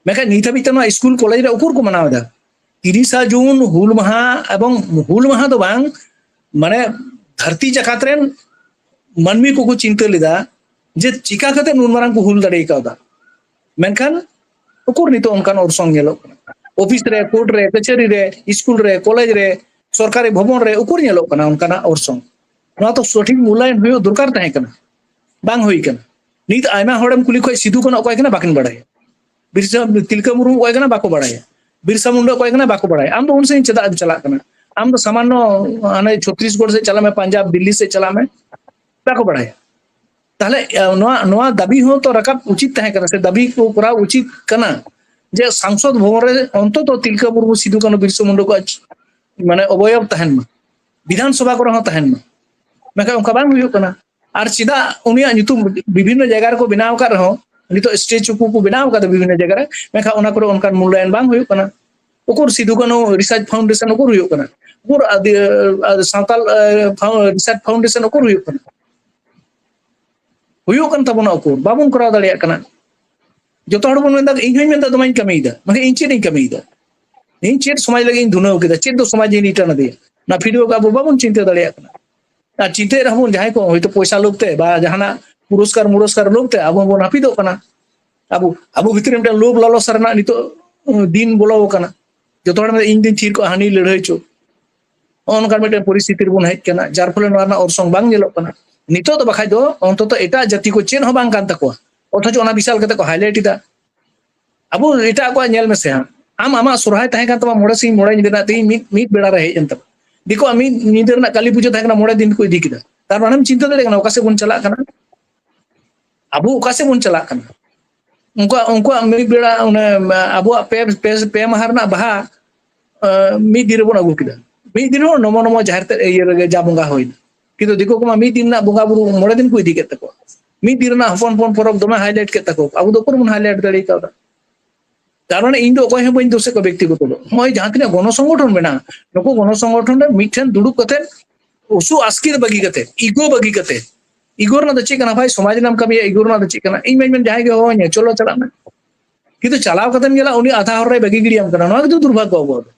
ᱢᱮᱱᱠᱷᱟᱱ ᱱᱤᱛ ᱦᱟᱹᱵᱤᱡ ᱛᱮ ᱱᱚᱣᱟ ᱥᱠᱩᱞ ᱠᱚᱞᱮᱡᱽ ᱨᱮ ᱩᱠᱩᱨ ᱠᱚ ᱢᱟᱱᱟᱣ ᱮᱫᱟ? ᱛᱤᱨᱤᱥᱟ ᱡᱩᱱ ᱦᱩᱞ ᱢᱟᱦᱟ, ᱮᱵᱚᱝ ᱦᱩᱞ ᱢᱟᱦᱟ ᱫᱚ ᱵᱟᱝ, ᱢᱟᱱᱮ ᱫᱷᱟᱹᱨᱛᱤ ᱡᱟᱠᱟᱛ ᱨᱮᱱ ᱢᱟᱹᱱᱢᱤ ᱠᱚᱠᱚ ᱪᱤᱱᱛᱟᱹ ᱞᱮᱫᱟ ᱡᱮ ᱪᱤᱠᱟ ᱠᱟᱛᱮ ᱱᱩᱱ ᱢᱟᱨᱟᱝ ᱠᱚ ᱦᱩᱞ ᱫᱟᱲᱮ ᱠᱟᱣᱫᱟ᱾ ᱢᱮᱱᱠᱷᱟᱱ ᱩᱠᱩᱨ ᱱᱤᱛᱚᱜ ᱚᱱᱠᱟᱱ ᱚᱨᱥᱚᱝ ᱧᱮᱞᱚᱜ ᱠᱟᱱᱟ? ᱚᱯᱷᱤᱥ ᱨᱮ, ᱠᱳᱨᱴ ᱨᱮ, ᱠᱟᱹᱪᱷᱟᱹᱨᱤ ᱨᱮ, ᱥᱠᱩᱞ ᱨᱮ, ᱠᱚᱞᱮᱡᱽ ᱨᱮ, ᱥᱚᱨᱠᱟᱨᱤ ᱵᱷᱚᱵᱚᱱ ᱨᱮ ᱩᱠᱩᱨ ᱧᱮᱞᱚᱜ ᱠᱟᱱᱟ ᱚᱱᱠᱟᱱᱟᱜ ᱚᱨᱥᱚᱝ? ᱱᱚᱣᱟ ᱛᱚ ᱥᱚᱴᱷᱤᱠ ᱢᱩᱞᱞᱟᱭᱚᱱ ᱦᱩᱭᱩᱜ ᱫᱚᱨᱠᱟᱨ ᱛᱟᱦᱮᱸ ᱠᱟᱱᱟ, ᱵᱟᱝ ᱦᱩᱭ ᱠᱟᱱᱟ᱾ ᱱᱤᱛ ᱟᱭᱢᱟ ᱦᱚᱲᱮᱢ ᱠᱩᱞᱤ ᱠᱷᱚᱡ ᱥᱤᱫᱩ ᱠᱟᱹᱱᱦᱩ ᱚᱠᱚᱭ ᱠᱟᱱᱟ ᱵᱟᱠᱤᱱ ᱵᱟᱲᱟᱭᱟ, ᱵᱤᱨᱥᱟ, ᱛᱤᱞᱠᱟᱹ ᱢᱩᱨᱢᱩ ᱚᱠᱚᱭ ᱠᱟᱱᱟ ᱵᱟᱠᱚ ᱵᱟᱲᱟᱭᱟ, ᱵᱤᱨᱥᱟ ᱢᱩᱱᱰᱟ ᱚᱠᱚᱭ ᱠᱟᱱᱟ ᱵᱟᱠᱚ ᱵᱟᱲᱟᱭᱟ᱾ ᱟᱢ ᱫᱚ ᱩᱱ ᱥᱮᱫ ᱪᱮᱫᱟᱜ ᱮᱢ ᱪᱟᱞᱟᱜ ᱠᱟᱱᱟ? ᱟᱢ ᱫᱚ ᱥᱟᱢᱟᱱᱱᱚ ᱦᱟᱱᱮ ᱪᱷᱚᱛᱨᱤᱥᱜᱚᱲ ᱥᱮᱫ ᱪᱟᱞᱟᱜ ᱢᱮ, ᱯᱟᱧᱡᱟᱵᱽ, ᱫᱤᱞᱞᱤ ᱥᱮᱫ ᱪᱟᱞᱟᱜ ᱢᱮ, ᱵᱟᱠᱚ ᱵᱟᱲᱟᱭᱟ᱾ ᱛᱟᱦᱞᱮ, ᱮ, ᱱᱚᱣᱟ, ᱱᱚᱣᱟ ᱫᱟᱹᱵᱤ ᱦᱚᱸ ᱛᱚ ᱨᱟᱠᱟᱵ ᱩᱪᱤᱛ ᱛᱟᱦᱮᱸ ᱠᱟᱱᱟ, ᱥᱮ ᱫᱟᱹᱵᱤ ᱠᱚ ᱠᱚᱨᱟᱣ ᱩᱪᱤᱛ ᱠᱟᱱᱟ ᱡᱮ ᱥᱟᱝᱥᱚᱫ ᱵᱷᱚᱵᱚᱱ ᱨᱮ ᱚᱱᱛᱚᱛᱚ ᱛᱤᱞᱠᱟᱹ ᱢᱩᱨᱢᱩ, ᱥᱤᱫᱩ ᱠᱟᱹᱱᱦᱩ, ᱵᱤᱨᱥᱟ ᱢᱩᱱᱰᱟ ᱠᱚᱣᱟᱜ ᱪ-, ᱢᱟᱱᱮ ᱚᱵᱚᱭᱚᱵ ᱛᱟᱦᱮᱱ ᱢᱟ, ᱵᱤᱫᱷᱟᱱ ᱥᱚᱵᱷᱟ ᱠᱚᱨᱮ ᱦᱚᱸ ᱛᱟᱦᱮᱱ ᱢᱟ᱾ ᱢᱮᱱᱠᱷᱟᱱ ᱚᱱᱠᱟ ᱵᱟᱝ ᱦᱩᱭᱩᱜ ᱠᱟᱱᱟ᱾ ᱟᱨ ᱪᱮᱫᱟᱜ ᱩᱱᱤᱭᱟᱜ ᱧᱩᱛᱩᱢ ᱵᱤᱵᱷᱤᱱᱱᱚ ᱡᱟᱭᱜᱟ ᱨᱮᱠᱚ ᱵᱮᱱᱟᱣ ᱟᱠᱟᱫ ᱨᱮᱦᱚᱸ, ᱱᱤᱛᱚᱜ ᱥᱴᱮᱪᱩ ᱠᱚᱠᱚ ᱵᱮᱱᱟᱣ ᱟᱠᱟᱫᱟ ᱵᱤᱵᱷᱤᱱᱱᱚ ᱡᱟᱭᱜᱟ ᱨᱮ, ᱢᱮᱱᱠᱷᱟᱱ ᱚᱱᱟ ᱠᱚᱨᱮ ᱚᱱᱠᱟᱱ ᱢᱩᱞᱞᱟᱭᱚᱱ ᱵᱟᱝ ᱦᱩᱭᱩᱜ ᱠᱟᱱᱟ᱾ ᱩᱠᱩᱨ ᱥᱤᱫᱩ ᱠᱟᱹᱱᱦᱩ ᱨᱤᱥᱟᱨᱪ ᱯᱷᱟᱣᱩᱱᱰᱮᱥᱚᱱ ᱩᱠᱩᱨ ᱦᱩᱭᱩᱜ ᱠᱟᱱᱟ? ᱩᱠᱩᱨ ᱟᱫᱤ-, ᱟ, ᱥᱟᱱᱛᱟᱞ, ᱟ, ᱯᱷᱟᱣ-, ᱨᱤᱥᱟᱨᱪ ᱯᱷᱟᱣᱩᱱᱰᱮᱥᱚᱱ ᱩᱠᱩᱨ ᱦᱩᱭᱩᱜ ᱠᱟᱱᱟ? ᱦᱩᱭᱩᱜ ᱠᱟᱱ ᱛᱟᱵᱚᱱᱟ ᱩᱠᱩᱨ, ᱵᱟᱵᱚᱱ ᱠᱚᱨᱟᱣ ᱫᱟᱲᱮᱭᱟᱜ ᱠᱟᱱᱟ᱾ ᱡᱚᱛᱚ ᱦᱚᱲ ᱵᱚᱱ ᱢᱮᱱᱫᱟ, ᱤᱧ ᱦᱚᱧ ᱢᱮᱱᱫᱟ ᱫᱚᱢᱮᱧ ᱠᱟᱹᱢᱤᱭᱮᱫᱟ, ᱢᱮᱱᱠᱷᱟᱱ ᱤᱧ ᱪᱮᱫ ᱤᱧ ᱠᱟᱹᱢᱤᱭᱮᱫᱟ? ᱤᱧ ᱪᱮᱫ ᱥᱚᱢᱟᱡᱽ ᱞᱟᱹᱜᱤᱫ ᱤᱧ ᱫᱷᱩᱱᱟᱹᱣ ᱠᱮᱫᱟ? ᱪᱮᱫ ᱫᱚ ᱥᱚᱢᱟᱡᱽ ᱤᱧ ᱨᱤᱴᱟᱨᱱ ᱟᱫᱮᱭᱟ? ᱚᱱᱟ ᱯᱷᱤᱰᱵᱮᱠ ᱟᱵᱚ ᱵᱟᱵᱚᱱ ᱪᱤᱱᱛᱟᱹ ᱫᱟᱲᱮᱭᱟᱜ ᱠᱟᱱᱟ᱾ ᱟᱨ ᱪᱤᱱᱛᱟᱹᱭ ᱨᱮᱦᱚᱸ ᱵᱚᱱ ᱡᱟᱦᱟᱸᱭ ᱠᱚ ᱦᱚᱭᱛᱳ ᱯᱚᱭᱥᱟ ᱞᱳᱵᱷ ᱛᱮ ᱵᱟ ᱡᱟᱦᱟᱱᱟᱜ ᱯᱩᱨᱚᱥᱠᱟᱨ ᱢᱩᱨᱚᱥᱠᱟᱨ ᱞᱳᱵᱷ ᱛᱮ ᱟᱵᱚ ᱵᱚᱱ ᱦᱟᱹᱯᱤᱫᱚᱜ ᱠᱟᱱᱟ᱾ ᱟᱵᱚ, ᱟᱵᱚ ᱵᱷᱤᱛᱨᱤ ᱨᱮ ᱢᱤᱫᱴᱟᱝ ᱞᱳᱵᱷ ᱞᱟᱞᱚᱥᱟ ᱨᱮᱱᱟᱜ ᱱᱤᱛᱚᱜ, ᱩᱸ, ᱫᱤᱱ ᱵᱚᱞᱚ ᱟᱠᱟᱱᱟ᱾ ᱡᱚᱛᱚ ᱦᱚᱲ ᱢᱮᱱᱫᱟ, "ᱤᱧ ᱫᱩᱧ ᱛᱷᱤᱨ ᱠᱚᱜᱼᱟ, ᱦᱟᱹᱱᱤ ᱞᱟᱹᱲᱦᱟᱹᱭ ᱪᱚ᱾" ᱱᱚᱜᱼᱚ ᱱᱚᱝᱠᱟᱱ ᱢᱤᱫᱴᱟᱝ ᱯᱚᱨᱤᱥᱛᱷᱤᱛᱤ ᱨᱮᱵᱚᱱ ᱦᱮᱡ ᱟᱠᱟᱱᱟ, ᱡᱟᱨ ᱯᱷᱚᱞᱮ ᱱᱚᱣᱟ ᱨᱮᱱᱟᱜ ᱚᱨᱥᱚᱝ ᱵᱟᱝ ᱧᱮᱞᱚᱜ ᱠᱟᱱᱟ᱾ ᱱᱤᱛᱚᱜ ᱫᱚ ᱵᱟᱠᱷᱟᱡ ᱫᱚ ᱚᱱᱛᱚᱛᱚ ᱮᱴᱟᱜ ᱡᱟᱹᱛᱤ ᱠᱚ ᱪᱮᱫ ᱦᱚᱸ ᱵᱟᱝ ᱠᱟᱱ ᱛᱟᱠᱚᱣᱟ, ᱚᱛᱷᱚᱪᱚ ᱚᱱᱟ ᱵᱤᱥᱟᱞ ᱠᱟᱛᱮ ᱠᱚ ᱦᱟᱭᱞᱟᱭᱤᱴ ᱮᱫᱟ᱾ ᱟᱵᱚ ᱮᱴᱟᱜ ᱠᱚᱣᱟᱜ ᱧᱮᱞ ᱢᱮᱥᱮ ᱦᱟᱸᱜ, ᱟᱢ ᱟᱢᱟᱜ ᱥᱚᱨᱦᱟᱭ ᱛᱟᱦᱮᱸ ᱠᱟᱱ ᱛᱟᱢᱟ ᱢᱚᱬᱮ ᱥᱤᱧ ᱢᱚᱬᱮ ᱧᱤᱫᱟᱹ ᱨᱮᱱᱟᱜ, ᱛᱮᱦᱤᱧ ᱢᱤᱫ ᱢᱤᱫ ᱵᱮᱲᱟ ᱨᱮ ᱦᱮᱡ ᱮᱱ ᱛᱟᱢᱟ᱾ ᱫᱤᱠᱩᱣᱟᱜ ᱢᱤᱫ ᱧᱤᱫᱟᱹ ᱨᱮᱱᱟᱜ ᱠᱟᱹᱞᱤ ᱯᱩᱡᱟᱹ ᱛᱟᱦᱮᱸ ᱠᱟᱱᱟ, ᱢᱚᱬᱮ ᱫᱤᱱ ᱠᱚ ᱤᱫᱤ ᱠᱮᱫᱟ᱾ ᱛᱟᱨ ᱢᱟᱱᱮᱢ ᱪᱤᱱᱛᱟᱹ ᱫᱟᱲᱮᱭᱟᱜ ᱠᱟᱱᱟ ᱚᱠᱟ ᱥᱮᱫ ᱵᱚᱱ ᱪᱟᱞᱟᱜ ᱠᱟᱱᱟ? ᱟᱵᱚ ᱚᱠᱟ ᱥᱮᱫ ᱵᱚᱱ ᱪᱟᱞᱟᱜ ᱠᱟᱱᱟ? ᱩᱱᱠᱩᱣᱟᱜ ᱩᱱᱠᱩᱣᱟᱜ ᱢᱤᱫ ᱵᱮᱲᱟ ᱚᱱᱮ ᱟᱵᱚᱣᱟᱜ ᱯᱮ ᱯᱮ ᱯᱮ ᱢᱟᱦᱟ ᱨᱮᱱᱟᱜ ᱵᱟᱦᱟ ᱢᱤᱫ ᱫᱤᱱ ᱨᱮᱵᱚᱱ ᱟᱹᱜᱩ ᱠᱮᱫᱟ᱾ ᱢᱤᱫ ᱫᱤᱱ ᱦᱚᱸ ᱱᱚᱢᱚ ᱱᱚᱢᱚ ᱡᱟᱦᱮᱨ ᱛᱮ ᱤᱭᱟᱹ ᱨᱮᱜᱮ ᱡᱟ ᱵᱚᱸᱜᱟ ᱦᱩᱭᱱᱟ᱾ ᱠᱤᱱᱛᱩ ᱫᱤᱠᱩ ᱠᱚᱢᱟ ᱢᱤᱫ ᱫᱤᱱ ᱨᱮᱱᱟᱜ ᱵᱚᱸᱜᱟ ᱵᱩᱨᱩ ᱢᱚᱬᱮ ᱫᱤᱱ ᱠᱚ ᱤᱫᱤ ᱠᱮᱫ ᱛᱟᱠᱚᱣᱟ᱾ ᱢᱤᱫ ᱫᱤᱱ ᱨᱮᱱᱟᱜ ᱦᱚᱯᱚᱱ ᱦᱚᱯᱚᱱ ᱯᱚᱨᱚᱵᱽ ᱫᱚᱢᱮ ᱦᱟᱭᱞᱟᱭᱤᱴ ᱠᱮᱫ ᱛᱟᱠᱚᱣᱟ᱾ ᱟᱵᱚ ᱫᱚ ᱚᱠᱚᱭ ᱵᱚᱱ ᱦᱟᱭᱞᱟᱭᱤᱴ ᱫᱟᱲᱮ ᱠᱟᱣᱫᱟ? ᱠᱟᱨᱚᱱ ᱤᱧ ᱫᱚ ᱚᱠᱚᱭ ᱦᱚᱸ ᱵᱟᱹᱧ ᱫᱳᱥᱮᱫ ᱠᱚᱣᱟ ᱵᱮᱠᱛᱤᱜᱚᱛᱚ ᱫᱚ᱾ ᱱᱚᱜᱼᱚᱭ ᱡᱟᱦᱟᱸ ᱛᱤᱱᱟᱹᱜ ᱜᱚᱱᱚ ᱥᱚᱝᱜᱚᱴᱷᱚᱱ ᱢᱮᱱᱟᱜᱼᱟ, ᱱᱩᱠᱩ ᱜᱚᱱᱚ ᱥᱚᱝᱜᱚᱴᱷᱚᱱ ᱨᱮ ᱢᱤᱫᱴᱷᱮᱱ ᱫᱩᱲᱩᱵ ᱠᱟᱛᱮ ᱩᱥᱩ ᱟᱥᱠᱤᱨ ᱵᱟᱹᱜᱤ ᱠᱟᱛᱮ, ᱤᱜᱳ ᱵᱟᱹᱜᱤ ᱠᱟᱛᱮ, ᱤᱜᱳ ᱨᱮᱱᱟᱜ ᱫᱚ ᱪᱮᱫ ᱠᱟᱱᱟ ᱵᱷᱟᱭ? ᱥᱚᱢᱟᱡᱽ ᱨᱮᱱᱟᱜ ᱮᱢ ᱠᱟᱹᱢᱤᱭᱟ, ᱤᱜᱳ ᱨᱮᱱᱟᱜ ᱫᱚ ᱪᱮᱫ ᱠᱟᱱᱟ? ᱤᱧ ᱢᱟᱧ ᱢᱮᱱ ᱡᱟᱦᱟᱸᱭ ᱜᱮ ᱦᱚᱦᱚ ᱟᱹᱧᱟ, ᱪᱚᱞᱚ ᱪᱟᱞᱟᱜ ᱢᱮ᱾ ᱠᱤᱱᱛᱩ ᱪᱟᱞᱟᱣ ᱠᱟᱛᱮᱢ ᱧᱮᱞᱟ ᱩᱱᱤ ᱟᱫᱷᱟ ᱦᱚᱨ ᱨᱮ ᱵᱟᱹᱜᱤ ᱜᱤᱰᱤᱭᱟᱢ ᱠᱟᱱᱟ᱾ ᱱᱚᱣᱟ ᱜᱮᱛᱚ ᱫᱩᱨᱵᱷᱟᱜᱽᱜᱚ ᱟᱵᱚᱣᱟᱜ ᱫᱚ᱾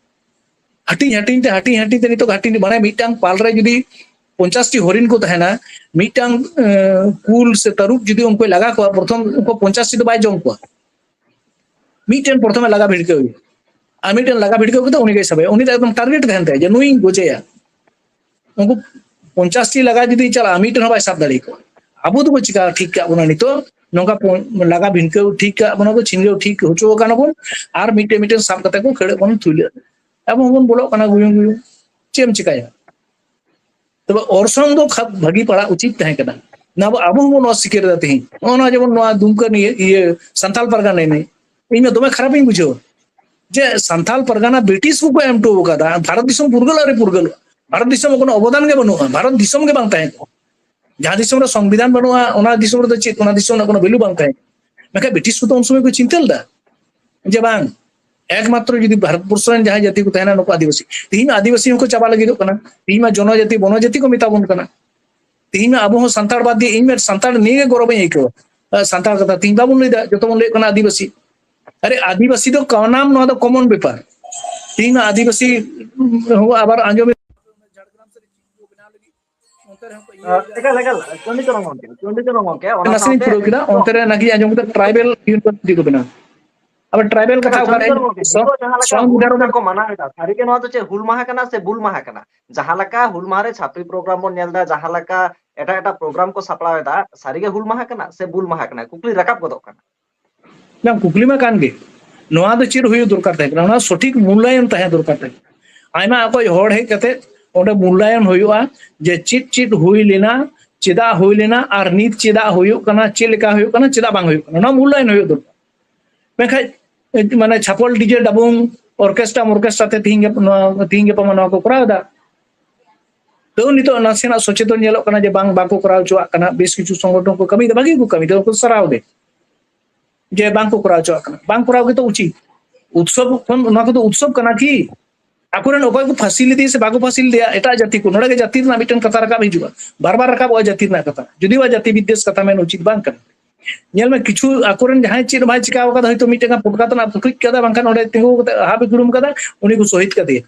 ᱦᱟᱹᱴᱤᱧ ᱦᱟᱹᱴᱤᱧ ᱛᱮ, ᱦᱟᱹᱴᱤᱧ ᱦᱟᱹᱴᱤᱧ ᱛᱮ ᱱᱤᱛᱚᱜ ᱦᱟᱹᱴᱤᱧ ᱢᱟᱱᱮ ᱢᱤᱫᱴᱟᱝ ᱯᱟᱞ ᱨᱮ ᱡᱩᱫᱤ ᱯᱚᱧᱪᱟᱥ ᱴᱤ ᱦᱚᱨᱤᱱ ᱠᱚ ᱛᱟᱦᱮᱱᱟ, ᱢᱤᱫᱴᱟᱝ ᱠᱩᱞ ᱥᱮ ᱛᱟᱹᱨᱩᱵ ᱡᱩᱫᱤ ᱩᱱᱠᱩᱭ ᱞᱟᱜᱟ ᱠᱚᱣᱟ, ᱯᱨᱚᱛᱷᱚᱢ ᱩᱱᱠᱩ ᱯᱚᱧᱪᱟᱥ ᱴᱤ ᱫᱚ ᱵᱟᱭ ᱡᱚᱢ ᱠᱚᱣᱟ᱾ ᱢᱤᱫᱴᱮᱱ ᱯᱨᱚᱛᱷᱚᱢᱮ ᱞᱟᱜᱟ ᱵᱷᱤᱲᱠᱟᱹᱣ ᱮᱭᱟ, ᱟᱨ ᱢᱤᱫᱴᱮᱱ ᱞᱟᱜᱟ ᱵᱷᱤᱲᱠᱟᱹᱣ ᱠᱟᱛᱮ ᱩᱱᱤ ᱜᱮᱭ ᱥᱟᱵᱮᱭᱟ᱾ ᱩᱱᱤ ᱫᱚ ᱮᱠᱫᱚᱢ ᱴᱟᱨᱜᱮᱴ ᱛᱟᱦᱮᱱ ᱛᱟᱭᱟ ᱡᱮ ᱱᱩᱭᱤᱧ ᱜᱚᱡᱮᱭᱟ᱾ ᱩᱱᱠᱩ ᱯᱚᱧᱪᱟᱥ ᱴᱤ ᱞᱟᱜᱟ ᱡᱩᱫᱤ ᱪᱟᱞᱟᱜᱼᱟ, ᱢᱤᱫᱴᱮᱱ ᱦᱚᱸ ᱵᱟᱭ ᱥᱟᱵ ᱫᱟᱲᱮ ᱟᱠᱚᱣᱟ᱾ ᱟᱵᱚ ᱫᱚᱵᱚ ᱪᱤᱠᱟ ᱴᱷᱤᱠ ᱠᱟᱜ ᱵᱚᱱᱟ ᱱᱤᱛᱚᱜ, ᱱᱚᱝᱠᱟ ᱯᱚ-, ᱞᱟᱜᱟ ᱵᱷᱤᱲᱠᱟᱹᱣ ᱴᱷᱤᱠ ᱠᱟᱜ ᱵᱚᱱᱟ ᱠᱚ, ᱪᱷᱤᱱᱜᱟᱹᱣ ᱴᱷᱤᱠ ᱦᱚᱪᱚ ᱟᱠᱟᱱᱟ ᱵᱚᱱ, ᱟᱨ ᱢᱤᱫᱴᱮᱱ ᱢᱤᱫᱴᱮᱱ ᱥᱟᱵ ᱠᱟᱛᱮ ᱠᱚ ᱠᱷᱟᱹᱲᱮᱫ ᱵᱚᱱ ᱛᱷᱩᱭᱞᱟᱹᱜ᱾ ᱟᱵᱚ ᱦᱚᱸᱵᱚᱱ ᱵᱚᱞᱚᱜ ᱠᱟᱱᱟ ᱜᱩᱭᱩᱝ ᱜᱩᱭᱩᱝ᱾ ᱪᱮᱫ ᱮᱢ ᱪᱤᱠᱟᱭᱟ? ᱛᱚᱵᱮ ᱚᱨᱥᱚᱝ ᱫᱚ ᱠᱷᱟᱯ ᱵᱷᱟᱹᱜᱤ ᱯᱟᱲᱟᱜ ᱩᱪᱤᱛ ᱛᱟᱦᱮᱸ ᱠᱟᱱᱟ᱾ ᱱᱚᱣᱟ ᱟᱵᱚ ᱦᱚᱸᱵᱚᱱ ᱚᱥᱤᱠᱟᱹᱨ ᱮᱫᱟ ᱛᱮᱦᱮᱧ᱾ ᱱᱚᱜᱼᱚ ᱱᱚᱣᱟ ᱡᱮᱢᱚᱱ ᱱᱚᱣᱟ ᱫᱩᱢᱠᱟᱹ ᱱᱤᱭᱟᱹ, ᱤᱭᱟᱹ, ᱥᱟᱱᱛᱟᱞ ᱯᱟᱨᱜᱟᱱᱟ ᱱᱤᱭᱟᱹ, ᱤᱧ ᱢᱟ ᱫᱚᱢᱮ ᱠᱷᱟᱨᱟᱯᱤᱧ ᱵᱩᱡᱷᱟᱹᱣᱟ ᱡᱮ ᱥᱟᱱᱛᱟᱞ ᱯᱟᱨᱜᱟᱱᱟ ᱵᱨᱤᱴᱤᱥ ᱠᱚᱠᱚ ᱮᱢ ᱦᱚᱴᱚ ᱟᱠᱟᱫᱟ᱾ ᱵᱷᱟᱨᱚᱛ ᱫᱤᱥᱚᱢ ᱯᱷᱩᱨᱜᱟᱹᱞ ᱟᱹᱣᱨᱤ ᱯᱷᱩᱨᱜᱟᱹᱞᱚᱜᱼᱟ᱾ ᱵᱷᱟᱨᱚᱛ ᱫᱤᱥᱚᱢ ᱠᱳᱱᱳ ᱚᱵᱚᱫᱟᱱ ᱜᱮ ᱵᱟᱹᱱᱩᱜᱼᱟ᱾ ᱵᱷᱟᱨᱚᱛ ᱫᱤᱥᱚᱢ ᱜᱮ ᱵᱟᱝ ᱛᱟᱦᱮᱸ ᱠᱚᱜᱼᱟ᱾ ᱡᱟᱦᱟᱸ ᱫᱤᱥᱚᱢ ᱨᱮ ᱥᱚᱝᱵᱤᱫᱷᱟᱱ ᱵᱟᱹᱱᱩᱜᱼᱟ, ᱚᱱᱟ ᱫᱤᱥᱚᱢ ᱨᱮᱫᱚ ᱪᱮᱫ, ᱚᱱᱟ ᱫᱤᱥᱚᱢ ᱨᱮᱱᱟᱜ ᱠᱳᱱᱳ ᱵᱷᱮᱞᱩ ᱵᱟᱝ ᱛᱟᱦᱮᱸ ᱠᱟᱱᱟ᱾ ᱢᱮᱱᱠᱷᱟᱱ ᱵᱨᱤᱴᱤᱥ ᱠᱚᱫᱚ ᱩᱱ ᱥᱚᱢᱚᱭ ᱠᱚ ᱪᱤᱱᱛᱟᱹ ᱞᱮᱫᱟ ᱡᱮ ᱵᱟᱝ, ᱮᱠᱢᱟᱛᱨᱚ ᱡᱩᱫᱤ ᱵᱷᱟᱨᱚᱛ ᱵᱚᱨᱥᱚ ᱨᱮᱱ ᱡᱟᱦᱟᱸᱭ ᱡᱟᱹᱛᱤ ᱠᱚ ᱛᱟᱦᱮᱱᱟ, ᱱᱩᱠᱩ ᱟᱹᱫᱤᱵᱟᱹᱥᱤ᱾ ᱛᱮᱦᱤᱧ ᱢᱟ ᱟᱹᱫᱤᱵᱟᱹᱥᱤ ᱦᱚᱸᱠᱚ ᱪᱟᱵᱟ ᱞᱟᱹᱜᱤᱫᱚᱜ ᱠᱟᱱᱟ᱾ ᱛᱮᱦᱤᱧ ᱢᱟ ᱡᱚᱱᱚᱡᱟᱹᱛᱤ, ᱵᱚᱱᱚᱡᱟᱹᱛᱤ ᱠᱚ ᱢᱮᱛᱟ ᱵᱚᱱ ᱠᱟᱱᱟ᱾ ᱛᱮᱦᱤᱧ ᱢᱟ ᱟᱵᱚ ᱦᱚᱸ ᱥᱟᱱᱛᱟᱲ ᱵᱟᱫ ᱫᱤᱭᱮ ᱤᱧ ᱢᱟ ᱥᱟᱱᱛᱟᱲ ᱱᱤᱭᱮ ᱜᱮ ᱜᱚᱨᱚᱵᱤᱧ ᱟᱹᱭᱠᱟᱹᱣᱟ᱾ ᱟᱨ ᱥᱟᱱᱛᱟᱲ ᱠᱟᱛᱷᱟ ᱛᱮᱦᱤᱧ ᱵᱟᱵᱚᱱ ᱞᱟᱹᱭᱫᱟ, ᱡᱚᱛᱚ ᱵᱚᱱ ᱞᱟᱹᱭᱮᱫ ᱠᱟᱱᱟ ᱟᱹᱫᱤᱵᱟᱹᱥᱤ᱾ ᱟᱨᱮ, ᱟᱹᱫᱤᱵᱟᱹᱥᱤ ᱫᱚ ᱠᱟᱱᱟᱢ, ᱱᱚᱣᱟ ᱫᱚ ᱠᱚᱢᱚᱱ ᱵᱮᱯᱟᱨ᱾ ᱛᱮᱦᱤᱧ ᱢᱟ ᱟᱹᱫᱤᱵᱟᱹᱥᱤ ᱦᱚᱸ ᱟᱵᱟᱨ ᱟᱸᱡᱚᱢ ᱡᱷᱟᱲᱜᱨᱟᱢ ᱥᱮᱫ ᱨᱮ ᱪᱮᱫ ᱠᱚ ᱵᱮᱱᱟᱣ ᱞᱟᱹᱜᱤᱫ, ᱚᱱᱛᱮ ᱨᱮᱦᱚᱸ ᱠᱚ ᱤᱭᱟᱹ ᱮᱠᱟᱞ, ᱮᱠᱟᱞ᱾ ᱪᱚᱱᱰᱤᱪᱚᱨᱚᱬ ᱜᱚᱢᱠᱮ, ᱪᱚᱱᱰᱤᱪᱚᱨᱚᱬ ᱜᱚᱢᱠᱮ, ᱚᱱᱟ ᱱᱟᱥᱮᱧ ᱥᱟᱶᱛᱮ ᱯᱩᱨᱟᱹᱣ ᱠᱮᱫᱟ᱾ ᱚᱱᱛᱮ ᱨᱮ ᱱᱟᱜᱤᱧ ᱟᱸᱡᱚᱢ ᱠᱮᱫᱟ ᱴᱨᱟᱭᱵᱮᱞ ᱤᱭᱩᱱᱤᱵᱷᱟᱨᱥᱤᱴᱤ ᱠᱚ ᱵᱮᱱᱟᱣ᱾ ᱟᱵᱟᱨ ᱴᱨᱟᱭᱵᱮᱞ ᱠᱟᱛᱷᱟ ᱮᱠᱟᱞ, ᱚᱠᱟᱨᱮ ᱪᱚᱱᱰᱤᱪᱚᱨᱚᱬ ᱜᱚᱢᱠᱮ, ᱥᱚᱝ-, ᱱᱤᱛᱚᱜ ᱡᱟᱦᱟᱸ ᱞᱮᱠᱟ ᱦᱩᱞ ᱥᱚᱝᱵᱤᱫᱷᱟᱱ ᱢᱟᱦᱟ ᱨᱮ ᱠᱟᱱᱟ, ᱥᱟᱹᱨᱤᱜᱮ ᱱᱚᱣᱟ ᱫᱚ ᱪᱮᱫ ᱦᱩᱞ ᱢᱟᱦᱟ ᱠᱟᱱᱟ ᱥᱮ ᱵᱩᱞ ᱢᱟᱦᱟ ᱠᱟᱱᱟ? ᱡᱟᱦᱟᱸ ᱞᱮᱠᱟ ᱦᱩᱞ ᱢᱟᱦᱟ ᱨᱮ ᱪᱷᱟᱯᱨᱤ ᱯᱨᱳᱜᱨᱟᱢ ᱵᱚᱱ ᱧᱮᱞ ᱮᱫᱟ, ᱡᱟᱦᱟᱸ ᱞᱮᱠᱟ ᱮᱴᱟᱜ ᱮᱴᱟᱜ ᱯᱨᱳᱜᱨᱟᱢ ᱠᱚ ᱥᱟᱯᱲᱟᱣ ᱮᱫᱟ, ᱥᱟᱹᱨᱤᱜᱮ ᱦᱩᱞ ᱢᱟᱦᱟ ᱠᱟᱱᱟ ᱥᱮ ᱵᱩᱞ ᱢᱟᱦᱟ ᱠᱟᱱᱟ, ᱠᱩᱠᱞᱤ ᱨᱟᱠᱟᱵ ᱜᱚᱫᱚᱜ ᱠᱟᱱᱟ᱾ ᱵᱟᱝ, ᱠᱩᱠᱞᱤ ᱢᱟ ᱠᱟᱱ ᱜᱮ, ᱱᱚᱣᱟ ᱫᱚ ᱪᱮᱫ ᱦᱩᱭᱩᱜ ᱫᱚᱨᱠᱟᱨ ᱛᱟᱦᱮᱸ ᱠᱟᱱᱟ, ᱚᱱᱟ ᱥᱚᱴᱷᱤᱠ ᱢᱩᱞᱞᱟᱭᱚᱱ ᱛᱟᱦᱮᱸ ᱫᱚᱨᱠᱟᱨ ᱛᱟᱦᱮᱸ ᱠᱟᱱᱟ᱾ ᱟᱭᱢᱟ ᱚᱠᱚᱭ ᱦᱚᱲ ᱦᱮᱡ ᱠᱟᱛᱮ ᱚᱸᱰᱮ ᱢᱩᱞᱞᱟᱭᱚᱱ ᱦᱩᱭᱩᱜᱼᱟ ᱡᱮ ᱪᱮᱫ ᱪᱮᱫ ᱦᱩᱭ ᱞᱮᱱᱟ, ᱪᱮᱫᱟᱜ ᱦᱩᱭ ᱞᱮᱱᱟ, ᱟᱨ ᱱᱤᱛ ᱪᱮᱫᱟᱜ ᱦᱩᱭᱩᱜ ᱠᱟᱱᱟ, ᱪᱮᱫ ᱞᱮᱠᱟ ᱦᱩᱭᱩᱜ ᱠᱟᱱᱟ, ᱪᱮᱫᱟᱜ ᱵᱟᱝ ᱦᱩᱭᱩᱜ ᱠᱟᱱᱟ, ᱚᱱᱟ ᱢᱩᱞᱞᱟᱭᱚᱱ ᱦᱩᱭᱩᱜ ᱫᱚᱨᱠᱟᱨ᱾ ᱢᱮᱱᱠᱷᱟᱱ ᱢᱟᱱᱮ ᱪᱷᱟᱯᱚᱞ ᱰᱤᱡᱮ ᱰᱟᱵᱩᱝ ᱚᱨᱠᱮᱥᱴᱨᱟ ᱚᱨᱠᱮᱥᱴᱨᱟ ᱛᱮ ᱛᱤᱦᱤᱧ ᱜᱟᱯᱟ ᱱᱚᱣᱟ, ᱛᱤᱦᱤᱧ ᱜᱟᱯᱟ ᱢᱟ ᱱᱚᱣᱟ ᱠᱚ ᱠᱚᱨᱟᱣ ᱮᱫᱟ᱾ ᱛᱟᱹᱣ ᱱᱤᱛᱚᱜ ᱱᱟᱥᱮᱱᱟᱜ ᱥᱚᱪᱮᱛᱚᱱ ᱧᱮᱞᱚᱜ ᱠᱟᱱᱟ ᱡᱮ ᱵᱟᱝ, ᱵᱟᱠᱚ ᱠᱚᱨᱟᱣ ᱦᱚᱪᱚᱣᱟᱜ ᱠᱟᱱᱟ᱾ ᱵᱮᱥ ᱠᱤᱪᱷᱩ ᱥᱚᱝᱜᱚᱴᱷᱚᱱ ᱠᱚ ᱠᱟᱹᱢᱤᱭᱮᱫᱟ, ᱵᱷᱟᱜᱤ ᱠᱚ ᱠᱟᱹᱢᱤᱭᱮᱫᱟ, ᱩᱱᱠᱩ ᱥᱟᱨᱦᱟᱣ ᱜᱮ᱾ ᱡᱮ ᱵᱟᱝ ᱠᱚ ᱠᱚᱨᱟᱣ ᱦᱚᱪᱚᱣᱟᱜ ᱠᱟᱱᱟ, ᱵᱟᱝ ᱠᱚᱨᱟᱣ ᱜᱮᱛᱚ ᱩᱪᱤᱛ᱾ ᱩᱛᱥᱚᱵ ᱠᱷᱚᱱ ᱱᱚᱣᱟ ᱠᱚᱫᱚ ᱩᱛᱥᱚᱵ ᱠᱟᱱᱟ ᱠᱤ? ᱟᱠᱚᱨᱮᱱ ᱚᱠᱚᱭ ᱠᱚ ᱯᱷᱟᱹᱥᱤ ᱞᱮᱫᱮᱭᱟ ᱥᱮ ᱵᱟᱠᱚ ᱯᱷᱟᱹᱥᱤ ᱞᱮᱫᱮᱭᱟ, ᱮᱴᱟᱜ ᱡᱟᱹᱛᱤ ᱠᱚ, ᱱᱚᱰᱮ ᱜᱮ ᱡᱟᱹᱛᱤ ᱨᱮᱱᱟᱜ ᱢᱤᱫᱴᱮᱱ ᱠᱟᱛᱷᱟ ᱨᱟᱠᱟᱵ ᱦᱤᱡᱩᱜᱼᱟ, ᱵᱟᱨ ᱵᱟᱨ ᱨᱟᱠᱟᱵᱚᱜᱼᱟ ᱡᱟᱹᱛᱤ ᱨᱮᱱᱟᱜ ᱠᱟᱛᱷᱟ, ᱡᱩᱫᱤ ᱵᱟ ᱡᱟᱹᱛᱤ ᱵᱤᱫᱽᱫᱮᱥ ᱠᱟᱛᱷᱟ ᱢᱮᱱ ᱩᱪᱤᱛ ᱵᱟᱝ ᱠᱟᱱᱟ᱾ ᱧᱮᱞ ᱢᱮ, ᱠᱤᱪᱷᱩ ᱟᱠᱚᱨᱮᱱ ᱡᱟᱦᱟᱸᱭ ᱪᱮᱫ ᱦᱚᱸ ᱵᱟᱭ ᱪᱤᱠᱟᱣ ᱠᱟᱫᱟ, ᱦᱚᱭᱛᱳ ᱢᱤᱫᱴᱮᱱ ᱜᱟᱱ ᱯᱚᱴᱠᱟ ᱛᱮᱱᱟᱜ ᱯᱩᱴᱩᱡ ᱠᱟᱫᱟ, ᱵᱟᱝᱠᱷᱟᱱ ᱚᱸᱰᱮ ᱛᱤᱸᱜᱩ ᱠᱟᱛᱮ ᱦᱟᱵ ᱜᱩᱲᱩᱢ ᱠᱟᱫᱟ, ᱩᱱᱤ ᱠᱚ ᱥᱚᱦᱤᱫ ᱠᱟᱫᱮᱭᱟ᱾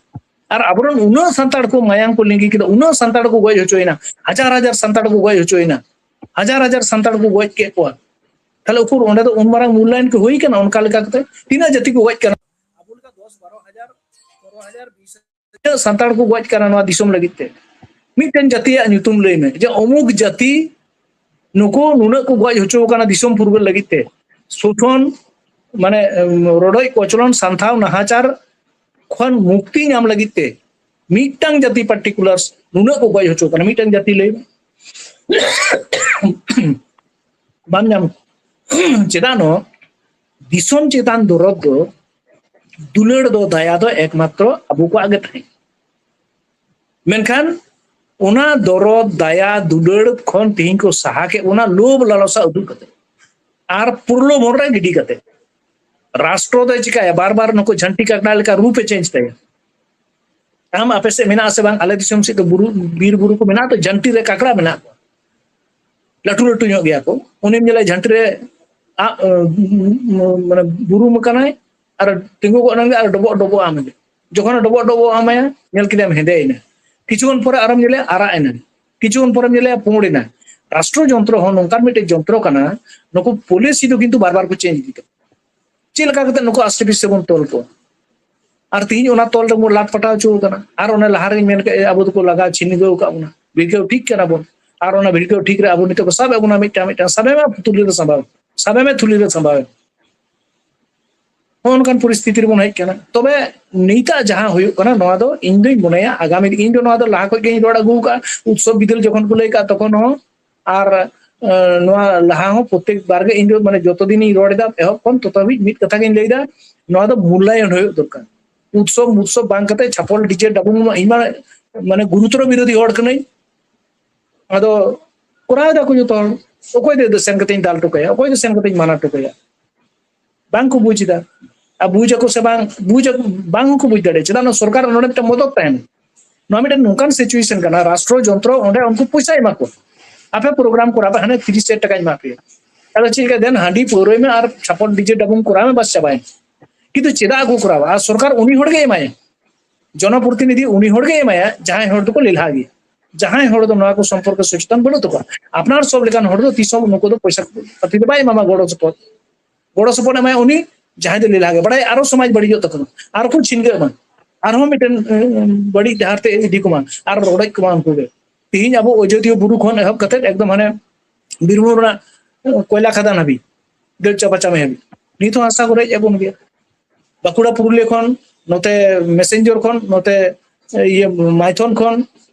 ᱟᱨ ᱟᱵᱚᱨᱮᱱ ᱩᱱᱟᱹᱜ ᱥᱟᱱᱛᱟᱲ ᱠᱚ ᱢᱟᱭᱟᱝ ᱠᱚ ᱞᱤᱸᱜᱤ ᱠᱮᱫᱟ, ᱩᱱᱟᱹᱜ ᱥᱟᱱᱛᱟᱲ ᱠᱚ ᱜᱚᱡ ᱦᱚᱪᱚᱭᱮᱱᱟ, ᱦᱟᱡᱟᱨ ᱦᱟᱡᱟᱨ ᱥᱟᱱᱛᱟᱲ ᱠᱚ ᱜᱚᱡ ᱦᱚᱪᱚᱭᱮᱱᱟ, ᱦᱟᱡᱟᱨ ᱦᱟᱡᱟᱨ ᱥᱟᱱᱛᱟᱲ ᱠᱚ ᱜᱚᱡ ᱠᱮᱫ ᱠᱚᱣᱟ᱾ ᱛᱟᱦᱞᱮ ᱩᱠᱩᱨ ᱚᱸᱰᱮ ᱫᱚ ᱩᱱ ᱢᱟᱨᱟᱝ ᱢᱩᱞᱞᱟᱭᱚᱱ ᱠᱚ ᱦᱩᱭ ᱠᱟᱱᱟ? ᱚᱱᱠᱟ ᱞᱮᱠᱟ ᱠᱟᱛᱮ ᱛᱤᱱᱟᱹᱜ ᱡᱟᱹᱛᱤ ᱠᱚ ᱜᱚᱡ ᱠᱟᱱᱟ? ᱟᱵᱚ ᱞᱮᱠᱟ ᱫᱚᱥ ᱵᱟᱨᱚ ᱦᱟᱡᱟᱨ, ᱯᱚᱱᱨᱚ ᱦᱟᱡᱟᱨ, ᱵᱤᱥ ᱦᱟᱡᱟᱨ ᱛᱤᱱᱟᱹᱜ ᱥᱟᱱᱛᱟᱲ ᱠᱚ ᱜᱚᱡ ᱠᱟᱱᱟ ᱱᱚᱣᱟ ᱫᱤᱥᱚᱢ ᱞᱟᱹᱜᱤᱫ ᱛᱮ? ᱢᱤᱫᱴᱮᱱ ᱡᱟᱹᱛᱤᱭᱟᱜ ᱧᱩᱛᱩᱢ ᱞᱟᱹᱭ ᱢᱮ ᱡᱮ ᱚᱢᱩᱠ ᱡᱟᱹᱛᱤ ᱱᱩᱠᱩ ᱱᱩᱱᱟᱹᱜ ᱠᱚ ᱜᱚᱡ ᱦᱚᱪᱚ ᱟᱠᱟᱱᱟ ᱫᱤᱥᱚᱢ ᱯᱷᱩᱨᱜᱟᱹᱞ ᱞᱟᱹᱜᱤᱫ ᱛᱮ᱾ ᱥᱳᱥᱚᱱ, ᱢᱟᱱᱮ, ᱮᱢ, ᱨᱚᱰᱚᱡ ᱠᱚᱪᱞᱚᱱ, ᱥᱟᱱᱛᱷᱟᱣ, ᱱᱟᱦᱟᱪᱟᱨ ᱠᱷᱚᱱ ᱢᱩᱠᱛᱤ ᱧᱟᱢ ᱞᱟᱹᱜᱤᱫ ᱛᱮ ᱢᱤᱫᱴᱟᱝ ᱡᱟᱹᱛᱤ particular ᱱᱩᱱᱟᱹᱜ ᱠᱚ ᱜᱚᱡ ᱦᱚᱪᱚ ᱟᱠᱟᱱᱟ, ᱢᱤᱫᱴᱟᱝ ᱡᱟᱹᱛᱤ ᱞᱟᱹᱭ ᱢᱮ᱾ ᱵᱟᱢ ᱧᱟᱢ᱾ ᱪᱮᱫᱟᱜ ᱱᱚ ᱫᱤᱥᱚᱢ ᱪᱮᱛᱟᱱ ᱫᱚᱨᱚᱫ ᱫᱚ, ᱫᱩᱞᱟᱹᱲ ᱫᱚ, ᱫᱟᱭᱟ ᱫᱚ ᱮᱠᱢᱟᱛᱨᱚ ᱟᱵᱚ ᱠᱚᱣᱟᱜ ᱜᱮ ᱛᱟᱦᱮᱸ᱾ ᱢᱮᱱᱠᱷᱟᱱ ᱚᱱᱟ ᱫᱚᱨᱚᱫ, ᱫᱟᱭᱟ, ᱫᱩᱞᱟᱹᱲ ᱠᱷᱚᱱ ᱛᱮᱦᱮᱧ ᱠᱚ ᱥᱟᱦᱟ ᱠᱮᱫ ᱵᱚᱱᱟ ᱞᱳᱵᱷ ᱞᱟᱞᱚᱥᱟ ᱩᱫᱩᱜ ᱠᱟᱛᱮ ᱟᱨ ᱯᱨᱚᱞᱳᱵᱷᱚᱱ ᱨᱮ ᱜᱤᱰᱤ ᱠᱟᱛᱮ᱾ ᱨᱟᱥᱴᱨᱚ ᱫᱚᱭ ᱪᱤᱠᱟᱹᱭᱟ? ᱵᱟᱨ ᱵᱟᱨ ᱱᱩᱠᱩ ᱡᱷᱟᱱᱴᱤ ᱠᱟᱠᱲᱟ ᱞᱮᱠᱟ ᱨᱩᱯ ᱮ change ᱛᱟᱭᱟ᱾ ᱟᱢ ᱟᱯᱮ ᱥᱮᱫ ᱢᱮᱱᱟᱜ ᱟᱥᱮ ᱵᱟᱝ? ᱟᱞᱮ ᱫᱤᱥᱚᱢ ᱥᱮᱫ ᱫᱚ ᱵᱩᱨᱩ, ᱵᱤᱨ ᱵᱩᱨᱩ ᱠᱚ ᱢᱮᱱᱟᱜᱼᱟ ᱛᱚ, ᱡᱷᱟᱱᱴᱤ ᱨᱮ ᱠᱟᱠᱲᱟ ᱢᱮᱱᱟᱜ ᱠᱚᱣᱟ, ᱞᱟᱹᱴᱩ ᱞᱟᱹᱴᱩ ᱧᱚᱜ ᱜᱮᱭᱟ ᱠᱚ᱾ ᱩᱱᱤᱢ ᱧᱮᱞᱟ ᱡᱷᱟᱱᱴᱤ ᱨᱮ ᱟᱜ, ᱢᱟᱱᱮ ᱵᱩᱨᱩᱢ ᱟᱠᱟᱱᱟᱭ ᱟᱨ ᱛᱤᱸᱜᱩ ᱜᱚᱫ ᱮᱱ ᱜᱮ ᱟᱨ ᱰᱚᱵᱚᱜ ᱰᱚᱵᱚᱜ ᱟᱢ ᱜᱮ᱾ ᱡᱚᱠᱷᱚᱱ ᱰᱚᱵᱚᱜ ᱰᱚᱵᱚᱜ ᱟᱢᱟᱭᱟ, ᱧᱮᱞ ᱠᱮᱫᱟᱢ ᱦᱮᱸᱫᱮ ᱮᱱᱟ᱾ ᱠᱤᱪᱷᱩ ᱠᱷᱚᱱ ᱯᱚᱨᱮ ᱟᱨᱚᱢ ᱧᱮᱞᱮᱭᱟ ᱟᱨᱟᱜ ᱮᱱᱟ᱾ ᱠᱤᱪᱷᱩ ᱠᱷᱚᱱ ᱯᱚᱨᱮᱢ ᱧᱮᱞᱮᱭᱟ ᱯᱩᱸᱰ ᱮᱱᱟ᱾ ᱨᱟᱥᱴᱨᱚ ᱡᱚᱱᱛᱨᱚ ᱦᱚᱸ ᱱᱚᱝᱠᱟᱱ ᱢᱤᱫᱴᱮᱡ ᱡᱚᱱᱛᱨᱚ ᱠᱟᱱᱟ, ᱱᱩᱠᱩ ᱯᱚᱞᱤᱥᱤ ᱫᱚ ᱠᱤᱱᱛᱩ ᱵᱟᱨ ᱵᱟᱨ ᱠᱚ change ᱤᱫᱤ ᱛᱟᱵᱚᱱᱟ᱾ ᱪᱮᱫ ᱞᱮᱠᱟ ᱠᱟᱛᱮ ᱱᱩᱠᱩ ᱟᱥᱛᱮ ᱯᱤᱥᱛᱮ ᱵᱚᱱ ᱛᱚᱞ ᱠᱚᱣᱟ? ᱟᱨ ᱛᱤᱦᱤᱧ ᱚᱱᱟ ᱛᱚᱞ ᱨᱮᱵᱚᱱ ᱞᱟᱴ ᱯᱟᱴᱟᱣ ᱦᱚᱪᱚ ᱟᱠᱟᱱᱟ᱾ ᱟᱨ ᱚᱱᱮ ᱞᱟᱦᱟ ᱨᱮᱧ ᱢᱮᱱ ᱠᱮᱫ, ᱟᱵᱚ ᱫᱚᱠᱚ ᱞᱟᱜᱟ ᱪᱷᱤᱱᱜᱟᱹᱣ ᱟᱠᱟᱫ ᱵᱚᱱᱟ, ᱵᱤᱨᱜᱟᱹᱣ ᱴᱷᱤᱠ ᱠᱟᱱᱟ ᱵᱚᱱ᱾ ᱟᱨ ᱚᱱᱟ ᱵᱷᱤᱲᱠᱟᱹᱣ ᱴᱷᱤᱠ ᱨᱮ ᱟᱵᱚ ᱱᱤᱛᱚᱜ ᱠᱚ ᱥᱟᱵ ᱮᱫ ᱵᱚᱱᱟ, ᱢᱤᱫᱴᱟᱝ ᱢᱤᱫᱴᱟᱝ ᱥᱟᱵᱮ ᱢᱮ, ᱛᱩᱞᱤ ᱨᱮ ᱥᱟᱢᱵᱟᱣ, ᱥᱟᱵᱮ ᱢᱮ, ᱛᱩᱞᱤ ᱨᱮ ᱥᱟᱢᱵᱟᱣ᱾ ᱱᱚᱜᱼᱚ ᱱᱚᱝᱠᱟᱱ ᱯᱚᱨᱤᱥᱛᱷᱤᱛᱤ ᱨᱮᱵᱚᱱ ᱦᱮᱡ ᱠᱟᱱᱟ᱾ ᱛᱚᱵᱮ ᱱᱤᱛᱟᱜ ᱡᱟᱦᱟᱸ ᱦᱩᱭᱩᱜ ᱠᱟᱱᱟ, ᱱᱚᱣᱟ ᱫᱚ ᱤᱧ ᱫᱩᱧ ᱢᱚᱱᱮᱭᱟ, ᱟᱜᱟᱢᱤ ᱫᱤᱱ, ᱤᱧ ᱫᱚ ᱱᱚᱣᱟ ᱫᱚ ᱞᱟᱦᱟ ᱠᱷᱚᱱ ᱜᱮ ᱤᱧ ᱨᱚᱲ ᱟᱹᱜᱩ ᱟᱠᱟᱫᱼᱟ, ᱩᱛᱥᱚᱵ ᱵᱤᱫᱟᱹᱞ ᱡᱚᱠᱷᱚᱱ ᱠᱚ ᱞᱟᱹᱭ ᱠᱟᱜᱼᱟ, ᱛᱚᱠᱷᱚᱱ ᱦᱚᱸ, ᱟᱨ ᱱᱚᱣᱟ ᱞᱟᱦᱟ ᱦᱚᱸ ᱯᱨᱚᱛᱮᱠ ᱵᱟᱨ ᱜᱮ ᱤᱧ ᱫᱚ, ᱢᱟᱱᱮ, ᱡᱚᱛᱚ ᱫᱤᱱᱤᱧ ᱨᱚᱲ ᱮᱫᱟ ᱮᱦᱚᱵ ᱠᱷᱚᱱ ᱛᱚᱛᱚ ᱦᱟᱹᱵᱤᱡ ᱢᱤᱫ ᱠᱟᱛᱷᱟ ᱜᱤᱧ ᱞᱟᱹᱭ ᱮᱫᱟ, ᱱᱚᱣᱟ ᱫᱚ ᱢᱩᱞᱞᱟᱭᱚᱱ ᱦᱩᱭᱩᱜ ᱫᱚᱨᱠᱟᱨ᱾ ᱩᱛᱥᱚᱵ ᱩᱛᱥᱚᱵ ᱵᱟᱝ ᱠᱟᱛᱮ ᱪᱷᱟᱯᱚᱞ ᱰᱤᱡᱮ ᱰᱟᱵᱩᱝ ᱢᱟ, ᱤᱧ ᱢᱟ, ᱢᱟᱱᱮ, ᱜᱩᱨᱩᱛᱚᱨ ᱵᱤᱨᱳᱫᱷᱤ ᱦᱚᱲ ᱠᱟᱹᱱᱟᱹᱧ᱾ ᱟᱫᱚ ᱠᱚᱨᱟᱣ ᱮᱫᱟ ᱠᱚ ᱡᱚᱛᱚ ᱦᱚᱲ᱾ ᱚᱠᱚᱭ ᱫᱚ ᱥᱮᱱ ᱠᱟᱛᱮᱧ ᱫᱟᱞ ᱦᱚᱴᱚ ᱠᱟᱭᱟ, ᱚᱠᱚᱭ ᱫᱚ ᱥᱮᱱ ᱠᱟᱛᱮᱧ ᱢᱟᱱᱟ ᱦᱚᱴᱚ ᱠᱟᱭᱟ? ᱵᱟᱝ ᱠᱚ ᱵᱩᱡᱽ ᱮᱫᱟ᱾ ᱟᱨ ᱵᱩᱡᱽ ᱟᱠᱚ ᱥᱮ ᱵᱟᱝ, ᱵᱩᱡᱽ ᱟᱠᱚ, ᱵᱟᱝ ᱦᱚᱸᱠᱚ ᱵᱩᱡᱽ ᱫᱟᱲᱮᱭᱟᱜᱼᱟ᱾ ᱪᱮᱫᱟᱜ? ᱱᱚᱣᱟ ᱥᱚᱨᱠᱟᱨ ᱱᱚᱰᱮ ᱢᱤᱫᱴᱮᱱ ᱢᱚᱫᱚᱛ ᱛᱟᱦᱮᱱᱟ᱾ ᱱᱚᱣᱟ ᱢᱤᱫᱴᱮᱱ ᱱᱚᱝᱠᱟᱱ ᱥᱤᱪᱩᱭᱮᱥᱚᱱ ᱠᱟᱱᱟ, ᱨᱟᱥᱴᱨᱚ ᱡᱚᱱᱛᱨᱚ, ᱚᱸᱰᱮ ᱩᱱᱠᱩ ᱯᱚᱭᱥᱟ ᱮᱢᱟ ᱠᱚ, ᱟᱯᱮ ᱯᱨᱳᱜᱨᱟᱢ ᱠᱚᱨᱟᱣ ᱯᱮ, ᱦᱟᱱᱮ ᱛᱤᱨᱤᱥ ᱦᱟᱡᱟᱨ ᱴᱟᱠᱟᱧ ᱮᱢᱟ ᱯᱮᱭᱟ᱾ ᱟᱫᱚ ᱪᱮᱫ ᱞᱮᱠᱟ? ᱫᱮᱱ ᱦᱟᱺᱰᱤ ᱯᱟᱹᱣᱨᱟᱹᱭ ᱢᱮ ᱟᱨ ᱪᱷᱟᱯᱚᱞ ᱰᱤᱡᱮ ᱰᱟᱵᱩᱝ ᱠᱚᱨᱟᱣ ᱢᱮ, ᱵᱟᱥ ᱪᱟᱵᱟᱭᱮᱱ᱾ ᱠᱤᱱᱛᱩ ᱪᱮᱫᱟᱜ ᱠᱚ ᱠᱚᱨᱟᱣᱟ? ᱟᱨ ᱥᱚᱨᱠᱟᱨ ᱩᱱᱤ ᱦᱚᱲ ᱜᱮ ᱮᱢᱟᱭᱟ, ᱡᱚᱱᱚᱯᱨᱚᱛᱤᱱᱤᱫᱷᱤ ᱩᱱᱤ ᱦᱚᱲ ᱜᱮ ᱮᱢᱟᱭᱟ ᱡᱟᱦᱟᱸᱭ ᱦᱚᱲ ᱫᱚᱠᱚ ᱞᱮᱞᱦᱟ ᱜᱮᱭᱟ, ᱡᱟᱦᱟᱸᱭ ᱦᱚᱲ ᱫᱚ ᱱᱚᱣᱟ ᱠᱚ ᱥᱚᱢᱯᱚᱨᱠᱮ ᱥᱚᱪᱮᱛᱚᱱ ᱵᱟᱹᱱᱩᱜ ᱛᱟᱠᱚᱣᱟ᱾ ᱟᱯᱱᱟᱨ ᱥᱚᱵ ᱞᱮᱠᱟᱱ ᱦᱚᱲ ᱫᱚ ᱛᱤᱥ ᱦᱚᱸ ᱱᱩᱠᱩ ᱫᱚ ᱯᱚᱭᱥᱟ ᱯᱟᱹᱛᱤ ᱫᱚ ᱵᱟᱭ ᱮᱢᱟᱢᱟ ᱜᱚᱲᱚ ᱥᱚᱯᱚᱦᱚᱫ᱾ ᱜᱚᱲᱚ ᱥᱚᱯᱚᱦᱚᱫ ᱮᱢᱟᱭᱟ ᱩᱱᱤ ᱡᱟᱦᱟᱸᱭ ᱫᱚ ᱞᱮᱞᱦᱟ ᱜᱮ ᱵᱟᱲᱟᱭᱟ, ᱟᱨᱚ ᱥᱚᱢᱟᱡᱽ ᱵᱟᱹᱲᱤᱡᱚᱜ ᱛᱟᱠᱚᱣᱟ, ᱟᱨᱚ ᱠᱚ ᱪᱷᱤᱱᱜᱟᱹᱜ ᱢᱟ, ᱟᱨᱦᱚᱸ ᱢᱤᱫᱴᱮᱱ, ᱩᱸ, ᱵᱟᱹᱲᱤᱡ ᱰᱟᱦᱟᱨ ᱛᱮ ᱤᱫᱤ ᱠᱚᱢᱟ, ᱟᱨ ᱨᱚᱰᱚᱡ ᱠᱚᱢᱟ ᱩᱱᱠᱩ ᱜᱮ᱾ ᱛᱤᱦᱤᱧ ᱟᱵᱚ ᱟᱡᱚᱫᱤᱭᱟᱹ ᱵᱩᱨᱩ ᱠᱷᱚᱱ ᱮᱦᱚᱵ ᱠᱟᱛᱮ ᱮᱠᱫᱚᱢ ᱦᱟᱱᱮ ᱵᱤᱨᱵᱷᱩᱢ ᱨᱮᱱᱟᱜ, ᱩᱸ, ᱠᱚᱭᱞᱟ ᱠᱷᱟᱫᱟᱱ ᱦᱟᱹᱵᱤᱡ, ᱫᱟᱹᱲ ᱪᱟᱵᱟ ᱪᱟᱵᱟ ᱦᱟᱹᱵᱤᱡ ᱱᱤᱛ ᱦᱚᱸ ᱦᱟᱥᱟ ᱠᱚ ᱨᱮᱡ ᱮᱫ ᱵᱚᱱ ᱜᱮᱭᱟ᱾ ᱵᱟᱸᱠᱩᱲᱟ ᱯᱩᱨᱩᱞᱤᱭᱟᱹ ᱠᱷᱚᱱ ᱱᱚᱛᱮ ᱢᱮᱥᱮᱧᱡᱚᱨ ᱠᱷᱚᱱ ᱱᱚᱛᱮ, ᱤᱭᱟᱹ, ᱢᱟᱭᱛᱷᱚᱱ ᱠᱷᱚᱱ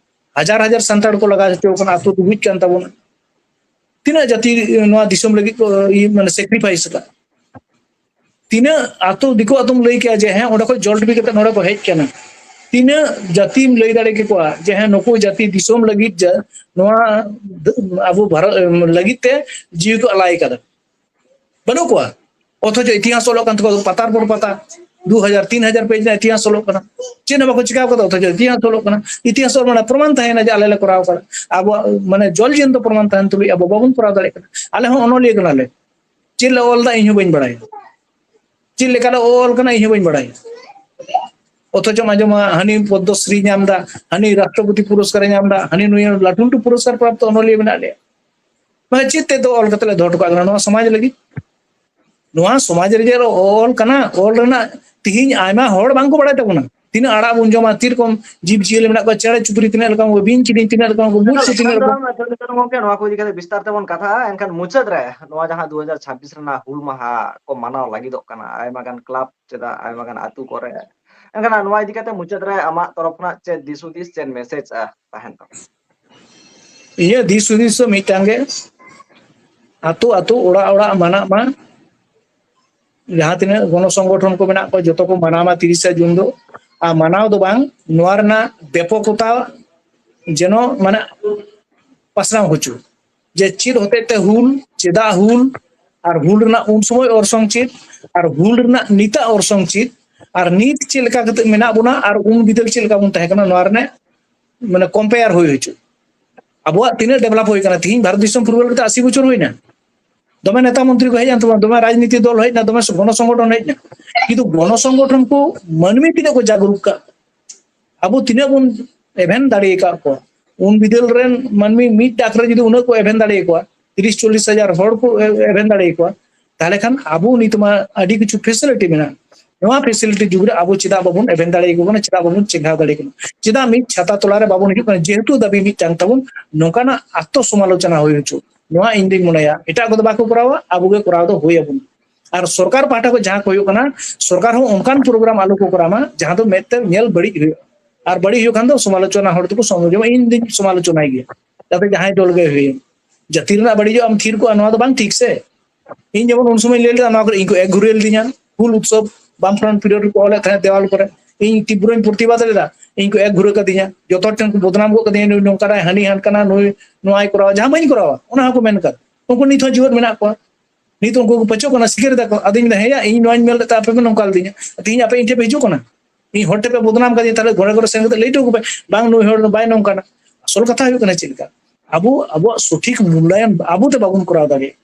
ᱦᱟᱡᱟᱨ ᱦᱟᱡᱟᱨ ᱥᱟᱱᱛᱟᱲ ᱠᱚ ᱞᱟᱜᱟ ᱦᱚᱪᱚ ᱠᱟᱱᱟ, ᱟᱹᱛᱩ ᱰᱩᱵᱩᱡ ᱠᱟᱱ ᱛᱟᱵᱚᱱᱟ᱾ ᱛᱤᱱᱟᱹᱜ ᱡᱟᱹᱛᱤ ᱱᱚᱣᱟ ᱫᱤᱥᱚᱢ ᱞᱟᱹᱜᱤᱫ ᱠᱚ, ᱤᱭᱟᱹ, ᱢᱟᱱᱮ, ᱥᱮᱠᱨᱤᱯᱷᱟᱭᱤᱥ ᱟᱠᱟᱫ? ᱛᱤᱱᱟᱹᱜ ᱟᱹᱛᱩ ᱫᱤᱠᱩ ᱟᱹᱛᱩᱢ ᱞᱟᱹᱭ ᱠᱮᱭᱟ ᱡᱮ ᱦᱮᱸ, ᱚᱸᱰᱮ ᱠᱷᱚᱱ ᱡᱚᱞ ᱰᱤᱵᱤ ᱠᱟᱛᱮ ᱱᱚᱰᱮ ᱠᱚ ᱦᱮᱡ ᱠᱟᱱᱟ? ᱛᱤᱱᱟᱹᱜ ᱡᱟᱹᱛᱤᱢ ᱞᱟᱹᱭ ᱫᱟᱲᱮ ᱠᱮᱠᱚᱣᱟ ᱡᱮ ᱦᱮᱸ, ᱱᱩᱠᱩ ᱡᱟᱹᱛᱤ ᱫᱤᱥᱚᱢ ᱞᱟᱹᱜᱤᱫ ᱡᱮ ᱱᱚᱣᱟ ᱟᱵᱚ ᱵᱷᱟᱨᱚᱛ ᱞᱟᱹᱜᱤᱫ ᱛᱮ ᱡᱤᱣᱤ ᱠᱚ ᱟᱞᱟᱭ ᱠᱟᱫᱟ? ᱵᱟᱹᱱᱩᱜ ᱠᱚᱣᱟ᱾ ᱚᱛᱷᱚᱪᱚ ᱤᱛᱤᱦᱟᱥ ᱚᱞᱚᱜ ᱠᱟᱱ ᱛᱟᱠᱚᱣᱟ, ᱯᱟᱛᱟᱨ ᱯᱚᱨ ᱯᱟᱛᱟ, ᱫᱩ ᱦᱟᱡᱟᱨ, ᱛᱤᱱ ᱦᱟᱡᱟᱨ ᱯᱮᱡᱽ ᱨᱮᱱᱟᱜ ᱤᱛᱤᱦᱟᱥ ᱚᱞᱚᱜ ᱠᱟᱱᱟ᱾ ᱪᱮᱫ ᱦᱚᱸ ᱵᱟᱠᱚ ᱪᱤᱠᱟᱹ ᱠᱟᱫᱟ, ᱚᱛᱷᱚᱪᱚ ᱤᱛᱤᱦᱟᱥ ᱚᱞᱚᱜ ᱠᱟᱱᱟ᱾ ᱤᱛᱤᱦᱟᱥ ᱚᱞ ᱢᱟᱱᱮ ᱯᱨᱚᱢᱟᱱ ᱛᱟᱦᱮᱸᱭᱮᱱᱟ ᱡᱮ ᱟᱞᱮ ᱞᱮ ᱠᱚᱨᱟᱣ ᱠᱟᱫᱟ᱾ ᱟᱵᱚᱣᱟᱜ, ᱢᱟᱱᱮ, ᱡᱚᱞ ᱡᱤᱭᱚᱱ ᱫᱚ ᱯᱨᱚᱢᱟᱱ ᱛᱟᱦᱮᱱ ᱛᱩᱞᱩᱡ ᱟᱵᱚ ᱵᱟᱵᱚᱱ ᱠᱚᱨᱟᱣ ᱫᱟᱲᱮᱭᱟᱜ ᱠᱟᱱᱟ᱾ ᱟᱞᱮ ᱦᱚᱸ ᱚᱱᱚᱞᱤᱭᱟᱹ ᱠᱟᱱᱟᱞᱮ, ᱪᱮᱫ ᱞᱮ ᱚᱞ ᱮᱫᱟ ᱤᱧ ᱦᱚᱸ ᱵᱟᱹᱧ ᱵᱟᱲᱟᱭᱟ, ᱪᱮᱫ ᱞᱮᱠᱟᱞᱮ ᱚᱞ ᱠᱟᱱᱟ ᱤᱧ ᱦᱚᱸ ᱵᱟᱹᱧ ᱵᱟᱲᱟᱭᱟ᱾ ᱚᱛᱷᱚᱪᱚᱢ ᱟᱸᱡᱚᱢᱟ ᱦᱟᱹᱱᱤ ᱯᱚᱫᱽᱢᱚᱥᱨᱤ ᱧᱟᱢ ᱮᱫᱟ, ᱦᱟᱹᱱᱤ ᱨᱟᱥᱴᱨᱚᱯᱚᱛᱤ ᱯᱩᱨᱚᱥᱠᱟᱨᱮ ᱧᱟᱢ ᱮᱫᱟ, ᱦᱟᱹᱱᱤ ᱱᱩᱭ ᱞᱟᱹᱴᱩ ᱞᱟᱹᱴᱩ ᱯᱩᱨᱚᱥᱠᱟᱨ ᱯᱨᱟᱯᱛᱚ ᱚᱱᱚᱞᱤᱭᱟᱹ ᱢᱮᱱᱟᱜ ᱞᱮᱭᱟ᱾ ᱢᱟᱱᱮ ᱪᱮᱫ ᱛᱮᱫ ᱫᱚ ᱚᱞ ᱠᱟᱛᱮ ᱞᱮ ᱫᱚᱦᱚ ᱦᱚᱴᱚ ᱠᱟᱜ ᱠᱟᱱᱟ ᱱᱚᱣᱟ ᱥᱚᱢᱟᱡᱽ ᱞᱟᱹᱜᱤᱫ? ᱱᱚᱣᱟ ᱥᱚᱢᱟᱡᱽ ᱨᱮ ᱡᱮ ᱚᱞ ᱠᱟᱱᱟ, ᱚᱞ ᱨᱮᱱᱟᱜ ᱛᱤᱦᱤᱧ ᱟᱭᱢᱟ ᱦᱚᱲ ᱵᱟᱝᱠᱚ ᱵᱟᱲᱟᱭ ᱛᱟᱵᱚᱱᱟ᱾ ᱛᱤᱱᱟᱹᱜ ᱟᱲᱟᱜ ᱵᱚᱱ ᱡᱚᱢᱟ, ᱛᱤ ᱨᱚᱠᱚᱢ ᱡᱤᱵᱽ ᱡᱤᱭᱟᱹᱞᱤ ᱢᱮᱱᱟᱜ ᱠᱚᱣᱟ, ᱪᱮᱬᱮ ᱪᱩᱯᱲᱤ ᱛᱤᱱᱟᱹᱜ ᱞᱮᱠᱟᱱ ᱠᱚ, ᱵᱤᱧ ᱠᱤᱫᱤᱧ ᱛᱤᱱᱟᱹᱜ ᱞᱮᱠᱟᱱ ᱠᱚ, ᱢᱩᱪ ᱥᱮ ᱛᱤᱱᱟᱹᱜ ᱨᱚᱠᱚᱢ᱾ ᱜᱚᱝᱠᱮ, ᱱᱚᱣᱟ ᱠᱚ ᱤᱫᱤ ᱠᱟᱛᱮ ᱵᱤᱥᱛᱟᱨ ᱛᱮᱵᱚᱱ ᱠᱟᱛᱷᱟᱜᱼᱟ᱾ ᱮᱱᱠᱷᱟᱱ ᱢᱩᱪᱟᱹᱫ ᱨᱮ ᱱᱚᱣᱟ ᱡᱟᱦᱟᱸ ᱫᱩ ᱦᱟᱡᱟᱨ ᱪᱷᱟᱵᱵᱤᱥ ᱨᱮᱱᱟᱜ ᱦᱩᱞ ᱢᱟᱦᱟ ᱠᱚ ᱢᱟᱱᱟᱣ ᱞᱟᱹᱜᱤᱫᱚᱜ ᱠᱟᱱᱟ ᱟᱭᱢᱟ ᱜᱟᱱ ᱠᱞᱟᱵᱽ, ᱪᱮᱫᱟᱜ ᱟᱭᱢᱟ ᱜᱟᱱ ᱟᱹᱛᱩ ᱠᱚᱨᱮ, ᱮᱱᱠᱷᱟᱱ ᱱᱚᱣᱟ ᱤᱫᱤ ᱠᱟᱛᱮ ᱢᱩᱪᱟᱹᱫ ᱨᱮ ᱟᱢᱟᱜ ᱛᱚᱨᱚᱯ ᱠᱷᱚᱱᱟᱜ ᱪᱮᱫ ᱫᱤᱥ ᱦᱩᱫᱤᱥ, ᱪᱮᱫ ᱢᱮᱥᱮᱡᱽ ᱛᱟᱦᱮᱱ ᱛᱟᱢᱟ? ᱤᱧᱟᱹᱜ ᱫᱤᱥ ᱦᱩᱫᱤᱥ ᱫᱚ ᱢᱤᱫᱴᱟᱝ ᱜᱮ, ᱟᱹᱛᱩ ᱟᱹᱛᱩ, ᱚᱲᱟᱜ ᱚᱲᱟᱜ ᱢᱟᱱᱟᱜ ᱢᱟ᱾ ᱡᱟᱦᱟᱸ ᱛᱤᱱᱟᱹᱜ ᱜᱚᱱᱚ ᱥᱚᱝᱜᱚᱴᱷᱚᱱ ᱠᱚ ᱢᱮᱱᱟᱜ ᱠᱚᱣᱟ, ᱡᱚᱛᱚ ᱠᱚ ᱢᱟᱱᱟᱣ ᱢᱟ ᱛᱤᱨᱤᱥᱟ ᱡᱩᱱ ᱫᱚ᱾ ᱟᱨ ᱢᱟᱱᱟᱣ ᱫᱚ ᱵᱟᱝ, ᱱᱚᱣᱟ ᱨᱮᱱᱟᱜ ᱵᱮᱯᱚᱠᱚᱛᱟ ᱡᱮᱱᱚ, ᱢᱟᱱᱮ, ᱯᱟᱥᱱᱟᱣ ᱦᱚᱪᱚ, ᱡᱮ ᱪᱮᱫ ᱦᱚᱛᱮᱡ ᱛᱮ ᱦᱩᱞ, ᱪᱮᱫᱟᱜ ᱦᱩᱞ, ᱟᱨ ᱦᱩᱞ ᱨᱮᱱᱟᱜ ᱩᱱ ᱥᱚᱢᱚᱭ ᱚᱨᱥᱚᱝ ᱪᱮᱫ, ᱟᱨ ᱦᱩᱞ ᱨᱮᱱᱟᱜ ᱱᱤᱛᱟᱜ ᱚᱨᱥᱚᱝ ᱪᱮᱫ, ᱟᱨ ᱱᱤᱛ ᱪᱮᱫ ᱞᱮᱠᱟ ᱠᱟᱛᱮ ᱢᱮᱱᱟᱜ ᱵᱚᱱᱟ, ᱟᱨ ᱩᱱ ᱵᱤᱫᱟᱹᱞ ᱪᱮᱫ ᱞᱮᱠᱟ ᱵᱚᱱ ᱛᱟᱦᱮᱸ ᱠᱟᱱᱟ, ᱱᱚᱣᱟ ᱨᱮᱱᱟᱜ, ᱢᱟᱱᱮ, ᱠᱚᱢᱯᱮᱭᱟᱨ ᱦᱩᱭ ᱦᱚᱪᱚ᱾ ᱟᱵᱚᱣᱟᱜ ᱛᱤᱱᱟᱹᱜ ᱰᱮᱵᱷᱞᱚᱯ ᱦᱩᱭ ᱠᱟᱱᱟ, ᱛᱤᱦᱤᱧ ᱵᱷᱟᱨᱚᱛ ᱫᱤᱥᱚᱢ ᱯᱷᱩᱨᱜᱟᱹᱞ ᱠᱟᱛᱮ ᱟᱥᱤ ᱵᱚᱪᱷᱚᱨ ᱦᱩᱭᱱᱟ, ᱫᱚᱢᱮ ᱱᱮᱛᱟ ᱢᱚᱱᱛᱨᱤ ᱠᱚ ᱦᱮᱡ ᱮᱱ ᱛᱟᱵᱚᱱᱟ, ᱫᱚᱢᱮ ᱨᱟᱡᱽᱱᱤᱛᱤ ᱫᱚᱞ ᱦᱮᱡ ᱮᱱᱟ, ᱫᱚᱢᱮ ᱜᱚᱱᱚ ᱥᱚᱝᱜᱚᱴᱷᱚᱱ ᱦᱮᱡ ᱮᱱᱟ, ᱠᱤᱱᱛᱩ ᱜᱚᱱᱚ ᱥᱚᱝᱜᱚᱴᱷᱚᱱ ᱠᱚ ᱢᱟᱹᱱᱢᱤ ᱛᱤᱱᱟᱹᱜ ᱠᱚ ᱡᱟᱜᱽᱨᱩᱠ ᱠᱟᱜ, ᱟᱵᱚ ᱛᱤᱱᱟᱹᱜ ᱵᱚᱱ ᱮᱵᱷᱮᱱ ᱫᱟᱲᱮ ᱟᱠᱟᱫ ᱠᱚᱣᱟ᱾ ᱩᱱ ᱵᱤᱫᱟᱹᱞ ᱨᱮᱱ ᱢᱟᱹᱱᱢᱤ ᱢᱤᱫ ᱰᱟᱠ ᱨᱮ ᱡᱩᱫᱤ ᱩᱱᱟᱹᱜ ᱠᱚ ᱮᱵᱷᱮᱱ ᱫᱟᱲᱮ ᱟᱠᱚᱣᱟ, ᱛᱤᱨᱤᱥ ᱪᱚᱞᱞᱤᱥ ᱦᱟᱡᱟᱨ ᱦᱚᱲ ᱠᱚ ᱮ-, ᱮᱵᱷᱮᱱ ᱫᱟᱲᱮ ᱟᱠᱚᱣᱟ, ᱛᱟᱦᱚᱞᱮ ᱠᱷᱟᱱ ᱟᱵᱚ ᱱᱤᱛ ᱢᱟ ᱟᱹᱰᱤ ᱠᱤᱪᱷᱩ ᱯᱷᱮᱥᱤᱞᱤᱴᱤ ᱢᱮᱱᱟᱜᱼᱟ᱾ ᱱᱚᱣᱟ ᱯᱷᱮᱥᱤᱞᱤᱴᱤ ᱡᱩᱜᱽ ᱨᱮ ᱟᱵᱚ ᱪᱮᱫᱟᱜ ᱵᱟᱵᱚᱱ ᱮᱵᱷᱮᱱ ᱫᱟᱲᱮ ᱟᱠᱚ ᱠᱟᱱᱟ, ᱪᱮᱫᱟᱜ ᱵᱟᱵᱚᱱ ᱪᱮᱸᱜᱷᱟᱣ ᱫᱟᱲᱮ ᱟᱠᱚ ᱠᱟᱱᱟ, ᱪᱮᱫᱟᱜ ᱢᱤᱫ ᱪᱷᱟᱛᱟ ᱛᱚᱞᱟ ᱨᱮ ᱵᱟᱵᱚᱱ ᱦᱤᱡᱩᱜ ᱠᱟᱱᱟ? ᱡᱮᱦᱮᱛᱩ ᱫᱟᱹᱵᱤ ᱢᱤᱫᱴᱟᱝ ᱛᱟᱵᱚᱱ, ᱱᱚᱝᱠᱟᱱᱟᱜ ᱟᱛᱛᱚ ᱥᱚᱢᱟᱞᱳᱪᱚᱱᱟ ᱦᱩᱭ ᱦᱚᱪᱚ᱾ ᱱᱚᱣᱟ ᱤᱧ ᱫᱩᱧ ᱢᱚᱱᱮᱭᱟ, ᱮᱴᱟᱜ ᱠᱚᱫᱚ ᱵᱟᱠᱚ ᱠᱚᱨᱟᱣᱟ, ᱟᱵᱚ ᱜᱮ ᱠᱚᱨᱟᱣ ᱫᱚ ᱦᱩᱭ ᱟᱵᱚᱱᱟ᱾ ᱟᱨ ᱥᱚᱨᱠᱟᱨ ᱯᱟᱦᱴᱟ ᱠᱷᱚᱱ ᱡᱟᱦᱟᱸ ᱠᱚ ᱦᱩᱭᱩᱜ ᱠᱟᱱᱟ, ᱥᱚᱨᱠᱟᱨ ᱦᱚᱸ ᱚᱱᱠᱟᱱ ᱯᱨᱳᱜᱨᱟᱢ ᱟᱞᱚ ᱠᱚ ᱠᱚᱨᱟᱣ ᱢᱟ, ᱡᱟᱦᱟᱸ ᱫᱚ ᱢᱮᱫ ᱛᱮ ᱧᱮᱞ ᱵᱟᱹᱲᱤᱡ ᱦᱩᱭᱩᱜᱼᱟ᱾ ᱟᱨ ᱵᱟᱹᱲᱤᱡ ᱦᱩᱭᱩᱜ ᱠᱷᱟᱱ ᱫᱚ ᱥᱚᱢᱟᱞᱳᱪᱚᱱᱟ ᱦᱚᱲ ᱫᱚᱠᱚ ᱥᱚᱢᱟᱞᱳᱪᱚᱱᱟ, ᱤᱧ ᱫᱩᱧ ᱥᱚᱢᱟᱞᱳᱪᱚᱱᱟᱭ ᱜᱮᱭᱟ, ᱡᱟᱛᱮ ᱡᱟᱦᱟᱸᱭ ᱫᱚᱞ ᱜᱮ ᱦᱩᱭᱮᱱ᱾ ᱡᱟᱹᱛᱤ ᱨᱮᱱᱟᱜ ᱵᱟᱹᱲᱤᱡᱚᱜ ᱟᱢ ᱛᱷᱤᱨ ᱠᱚᱜᱼᱟ, ᱱᱚᱣᱟ ᱫᱚ ᱵᱟᱝ ᱴᱷᱤᱠ ᱥᱮ᱾ ᱤᱧ ᱡᱮᱢᱚᱱ ᱩᱱ ᱥᱚᱢᱚᱭ ᱞᱟᱹᱭ ᱞᱮᱫᱟ, ᱱᱚᱣᱟ ᱠᱚᱨᱮ ᱤᱧ ᱠᱚ ᱮᱠ ᱜᱷᱩᱨᱮ ᱞᱤᱫᱤᱧᱟ, ᱦᱩᱞ ᱩᱛᱥᱚᱵ ᱵᱟᱢᱯᱷᱨᱚᱱᱴ ᱯᱤᱨᱤᱭᱚᱰ ᱨᱮᱠᱚ ᱚᱞᱮᱫ ᱛᱟᱦᱮᱸᱫ ᱫᱮᱣᱟᱞ ᱠᱚᱨᱮ, ᱤᱧ ᱛᱤᱵᱨᱚᱧ ᱯᱨᱚᱛᱤᱵᱟᱫ ᱞᱮᱫᱟ, ᱤᱧ ᱠᱚ ᱮᱠ ᱜᱷᱩᱨᱮ ᱠᱟᱫᱤᱧᱟ, ᱡᱚᱛᱚ ᱦᱚᱲ ᱴᱷᱮᱱ ᱠᱚ ᱵᱚᱫᱱᱟᱢ ᱜᱚᱫ ᱠᱟᱫᱤᱧᱟ, ᱱᱩᱭ ᱱᱚᱝᱠᱟᱱᱟᱭ, ᱦᱟᱹᱱᱤ ᱦᱟᱱᱠᱟᱱᱟ, ᱱᱩᱭ ᱱᱚᱣᱟᱭ ᱠᱚᱨᱟᱣᱟ, ᱡᱟᱦᱟᱸ ᱵᱟᱹᱧ ᱠᱚᱨᱟᱣᱟ ᱚᱱᱟ ᱦᱚᱸᱠᱚ ᱢᱮᱱ ᱠᱟᱫ᱾ ᱩᱱᱠᱩ ᱱᱤᱛ ᱦᱚᱸ ᱡᱤᱣᱮᱫ ᱢᱮᱱᱟᱜ ᱠᱚᱣᱟ, ᱱᱤᱛ ᱩᱱᱠᱩ ᱠᱚ ᱯᱟᱹᱪᱚᱜ ᱠᱟᱱᱟ, ᱥᱤᱠᱟᱹᱨ ᱫᱟᱠᱚ᱾ ᱟᱫᱚᱧ ᱢᱮᱱᱫᱟ, ᱦᱮᱸᱭᱟ, ᱤᱧ ᱱᱚᱣᱟᱧ ᱢᱮᱱ ᱞᱮᱫ ᱛᱮ ᱟᱯᱮ ᱯᱮ ᱱᱚᱝᱠᱟ ᱞᱤᱫᱤᱧᱟ, ᱛᱤᱦᱤᱧ ᱟᱯᱮ ᱤᱧ ᱴᱷᱮᱱ ᱯᱮ ᱦᱤᱡᱩᱜ ᱠᱟᱱᱟ, ᱤᱧ ᱦᱚᱲ ᱴᱷᱮᱱ ᱯᱮ ᱵᱚᱫᱱᱟᱢ ᱠᱟᱫᱤᱧᱟ, ᱛᱟᱦᱞᱮ ᱜᱷᱚᱨᱮ ᱜᱷᱚᱨᱮ ᱥᱮᱱ ᱠᱟᱛᱮ ᱞᱟᱹᱭ ᱦᱚᱴᱚ ᱟᱠᱚ ᱯᱮ, ᱵᱟᱝ, ᱱᱩᱭ ᱦᱚᱲ ᱫᱚ ᱵᱟᱭ ᱱᱚᱝᱠᱟᱱᱟ᱾ ᱟᱥᱚᱞ ᱠᱟᱛᱷᱟ ᱦᱩᱭᱩᱜ ᱠᱟᱱᱟ ᱪᱮᱫ ᱞᱮᱠᱟ, ᱟᱵᱚ ᱟᱵᱚᱣᱟᱜ ᱥᱚᱴᱷᱤᱠ ᱢᱩᱞᱞᱟᱭᱚᱱ ᱟᱵᱚ ᱛᱮ ᱵᱟᱵᱚᱱ ᱠᱚᱨᱟᱣ ᱫᱟᱲᱮᱭᱟᱜᱼᱟ᱾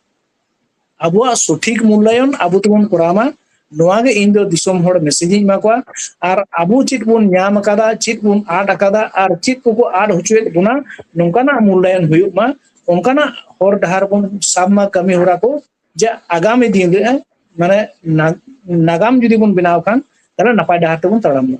ᱟᱵᱚᱣᱟᱜ ᱥᱚᱴᱷᱤᱠ ᱢᱩᱞᱞᱟᱭᱚᱱ ᱟᱵᱚ ᱛᱮᱵᱚᱱ ᱠᱚᱨᱟᱣ ᱢᱟ, ᱱᱚᱣᱟ ᱜᱮ ᱤᱧ ᱫᱚ ᱫᱤᱥᱚᱢ ᱦᱚᱲ ᱢᱮᱥᱮᱡᱽ ᱤᱧ ᱮᱢᱟ ᱠᱚᱣᱟ᱾ ᱟᱨ ᱟᱵᱚ ᱪᱮᱫ ᱵᱚᱱ ᱧᱟᱢ ᱟᱠᱟᱫᱟ, ᱪᱮᱫ ᱵᱚᱱ ᱟᱫ ᱟᱠᱟᱫᱟ, ᱟᱨ ᱪᱮᱫ ᱠᱚᱠᱚ ᱟᱫ ᱦᱚᱪᱚᱭᱮᱫ ᱵᱚᱱᱟ, ᱱᱚᱝᱠᱟᱱᱟᱜ ᱢᱩᱞᱞᱟᱭᱚᱱ ᱦᱩᱭᱩᱜ ᱢᱟ, ᱚᱱᱠᱟᱱᱟᱜ ᱦᱚᱨ ᱰᱟᱦᱟᱨ ᱵᱚᱱ ᱥᱟᱵ ᱢᱟ, ᱠᱟᱹᱢᱤ ᱦᱚᱨᱟ ᱠᱚ, ᱡᱮ ᱟᱜᱟᱢᱤ ᱫᱤᱱ ᱨᱮ, ᱢᱟᱱᱮ, ᱱᱟ-, ᱱᱟᱜᱟᱢ ᱡᱩᱫᱤ ᱵᱚᱱ ᱵᱮᱱᱟᱣ ᱠᱷᱟᱱ, ᱛᱟᱦᱞᱮ ᱱᱟᱯᱟᱭ ᱰᱟᱦᱟᱨ ᱛᱮᱵᱚᱱ ᱛᱟᱲᱟᱢ ᱢᱟ᱾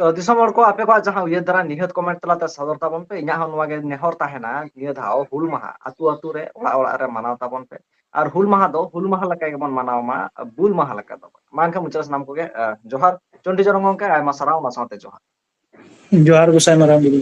ᱛᱚ ᱫᱤᱥᱚᱢ ᱦᱚᱲ ᱠᱚ, ᱟᱯᱮ ᱠᱚᱣᱟᱜ ᱡᱟᱦᱟᱸ ᱩᱭᱦᱟᱹᱨ ᱫᱷᱟᱨᱟ ᱱᱤᱦᱟᱹᱛ comment ᱛᱟᱞᱟᱛᱮ ᱥᱚᱫᱚᱨ ᱛᱟᱵᱚᱱ ᱯᱮ᱾ ᱤᱧᱟᱹᱜ ᱦᱚᱸ ᱱᱚᱣᱟ ᱜᱮ ᱱᱮᱦᱚᱨ ᱛᱟᱦᱮᱱᱟ, ᱱᱤᱭᱟᱹ ᱫᱷᱟᱣ ᱦᱩᱞ ᱢᱟᱦᱟ ᱟᱹᱛᱩ ᱟᱹᱛᱩ ᱨᱮ, ᱚᱲᱟᱜ ᱚᱲᱟᱜ ᱨᱮ ᱢᱟᱱᱟᱣ ᱛᱟᱵᱚᱱ ᱯᱮ᱾ ᱟᱨ ᱦᱩᱞ ᱢᱟᱦᱟ ᱫᱚ ᱦᱩᱞ ᱢᱟᱦᱟ ᱞᱮᱠᱟ ᱜᱮᱵᱚᱱ ᱢᱟᱱᱟᱣ ᱢᱟ, ᱵᱩᱞ ᱢᱟᱦᱟ ᱞᱮᱠᱟ ᱫᱚ ᱵᱟᱝ᱾ ᱢᱟ ᱮᱱᱠᱷᱟᱱ ᱢᱩᱪᱟᱹᱫ ᱥᱟᱱᱟᱢ ᱠᱚᱜᱮ, ᱟᱸ, ᱡᱚᱦᱟᱨ᱾ ᱪᱚᱱᱰᱤ ᱪᱚᱨᱚᱱ ᱜᱚᱢᱠᱮ, ᱟᱭᱢᱟ ᱥᱟᱨᱦᱟᱣ, ᱚᱱᱟ ᱥᱟᱶᱛᱮ ᱡᱚᱦᱟᱨ᱾ ᱡᱚᱦᱟᱨ ᱜᱚᱸᱥᱟᱭ ᱢᱟᱨᱟᱝ ᱵᱩᱨᱩ᱾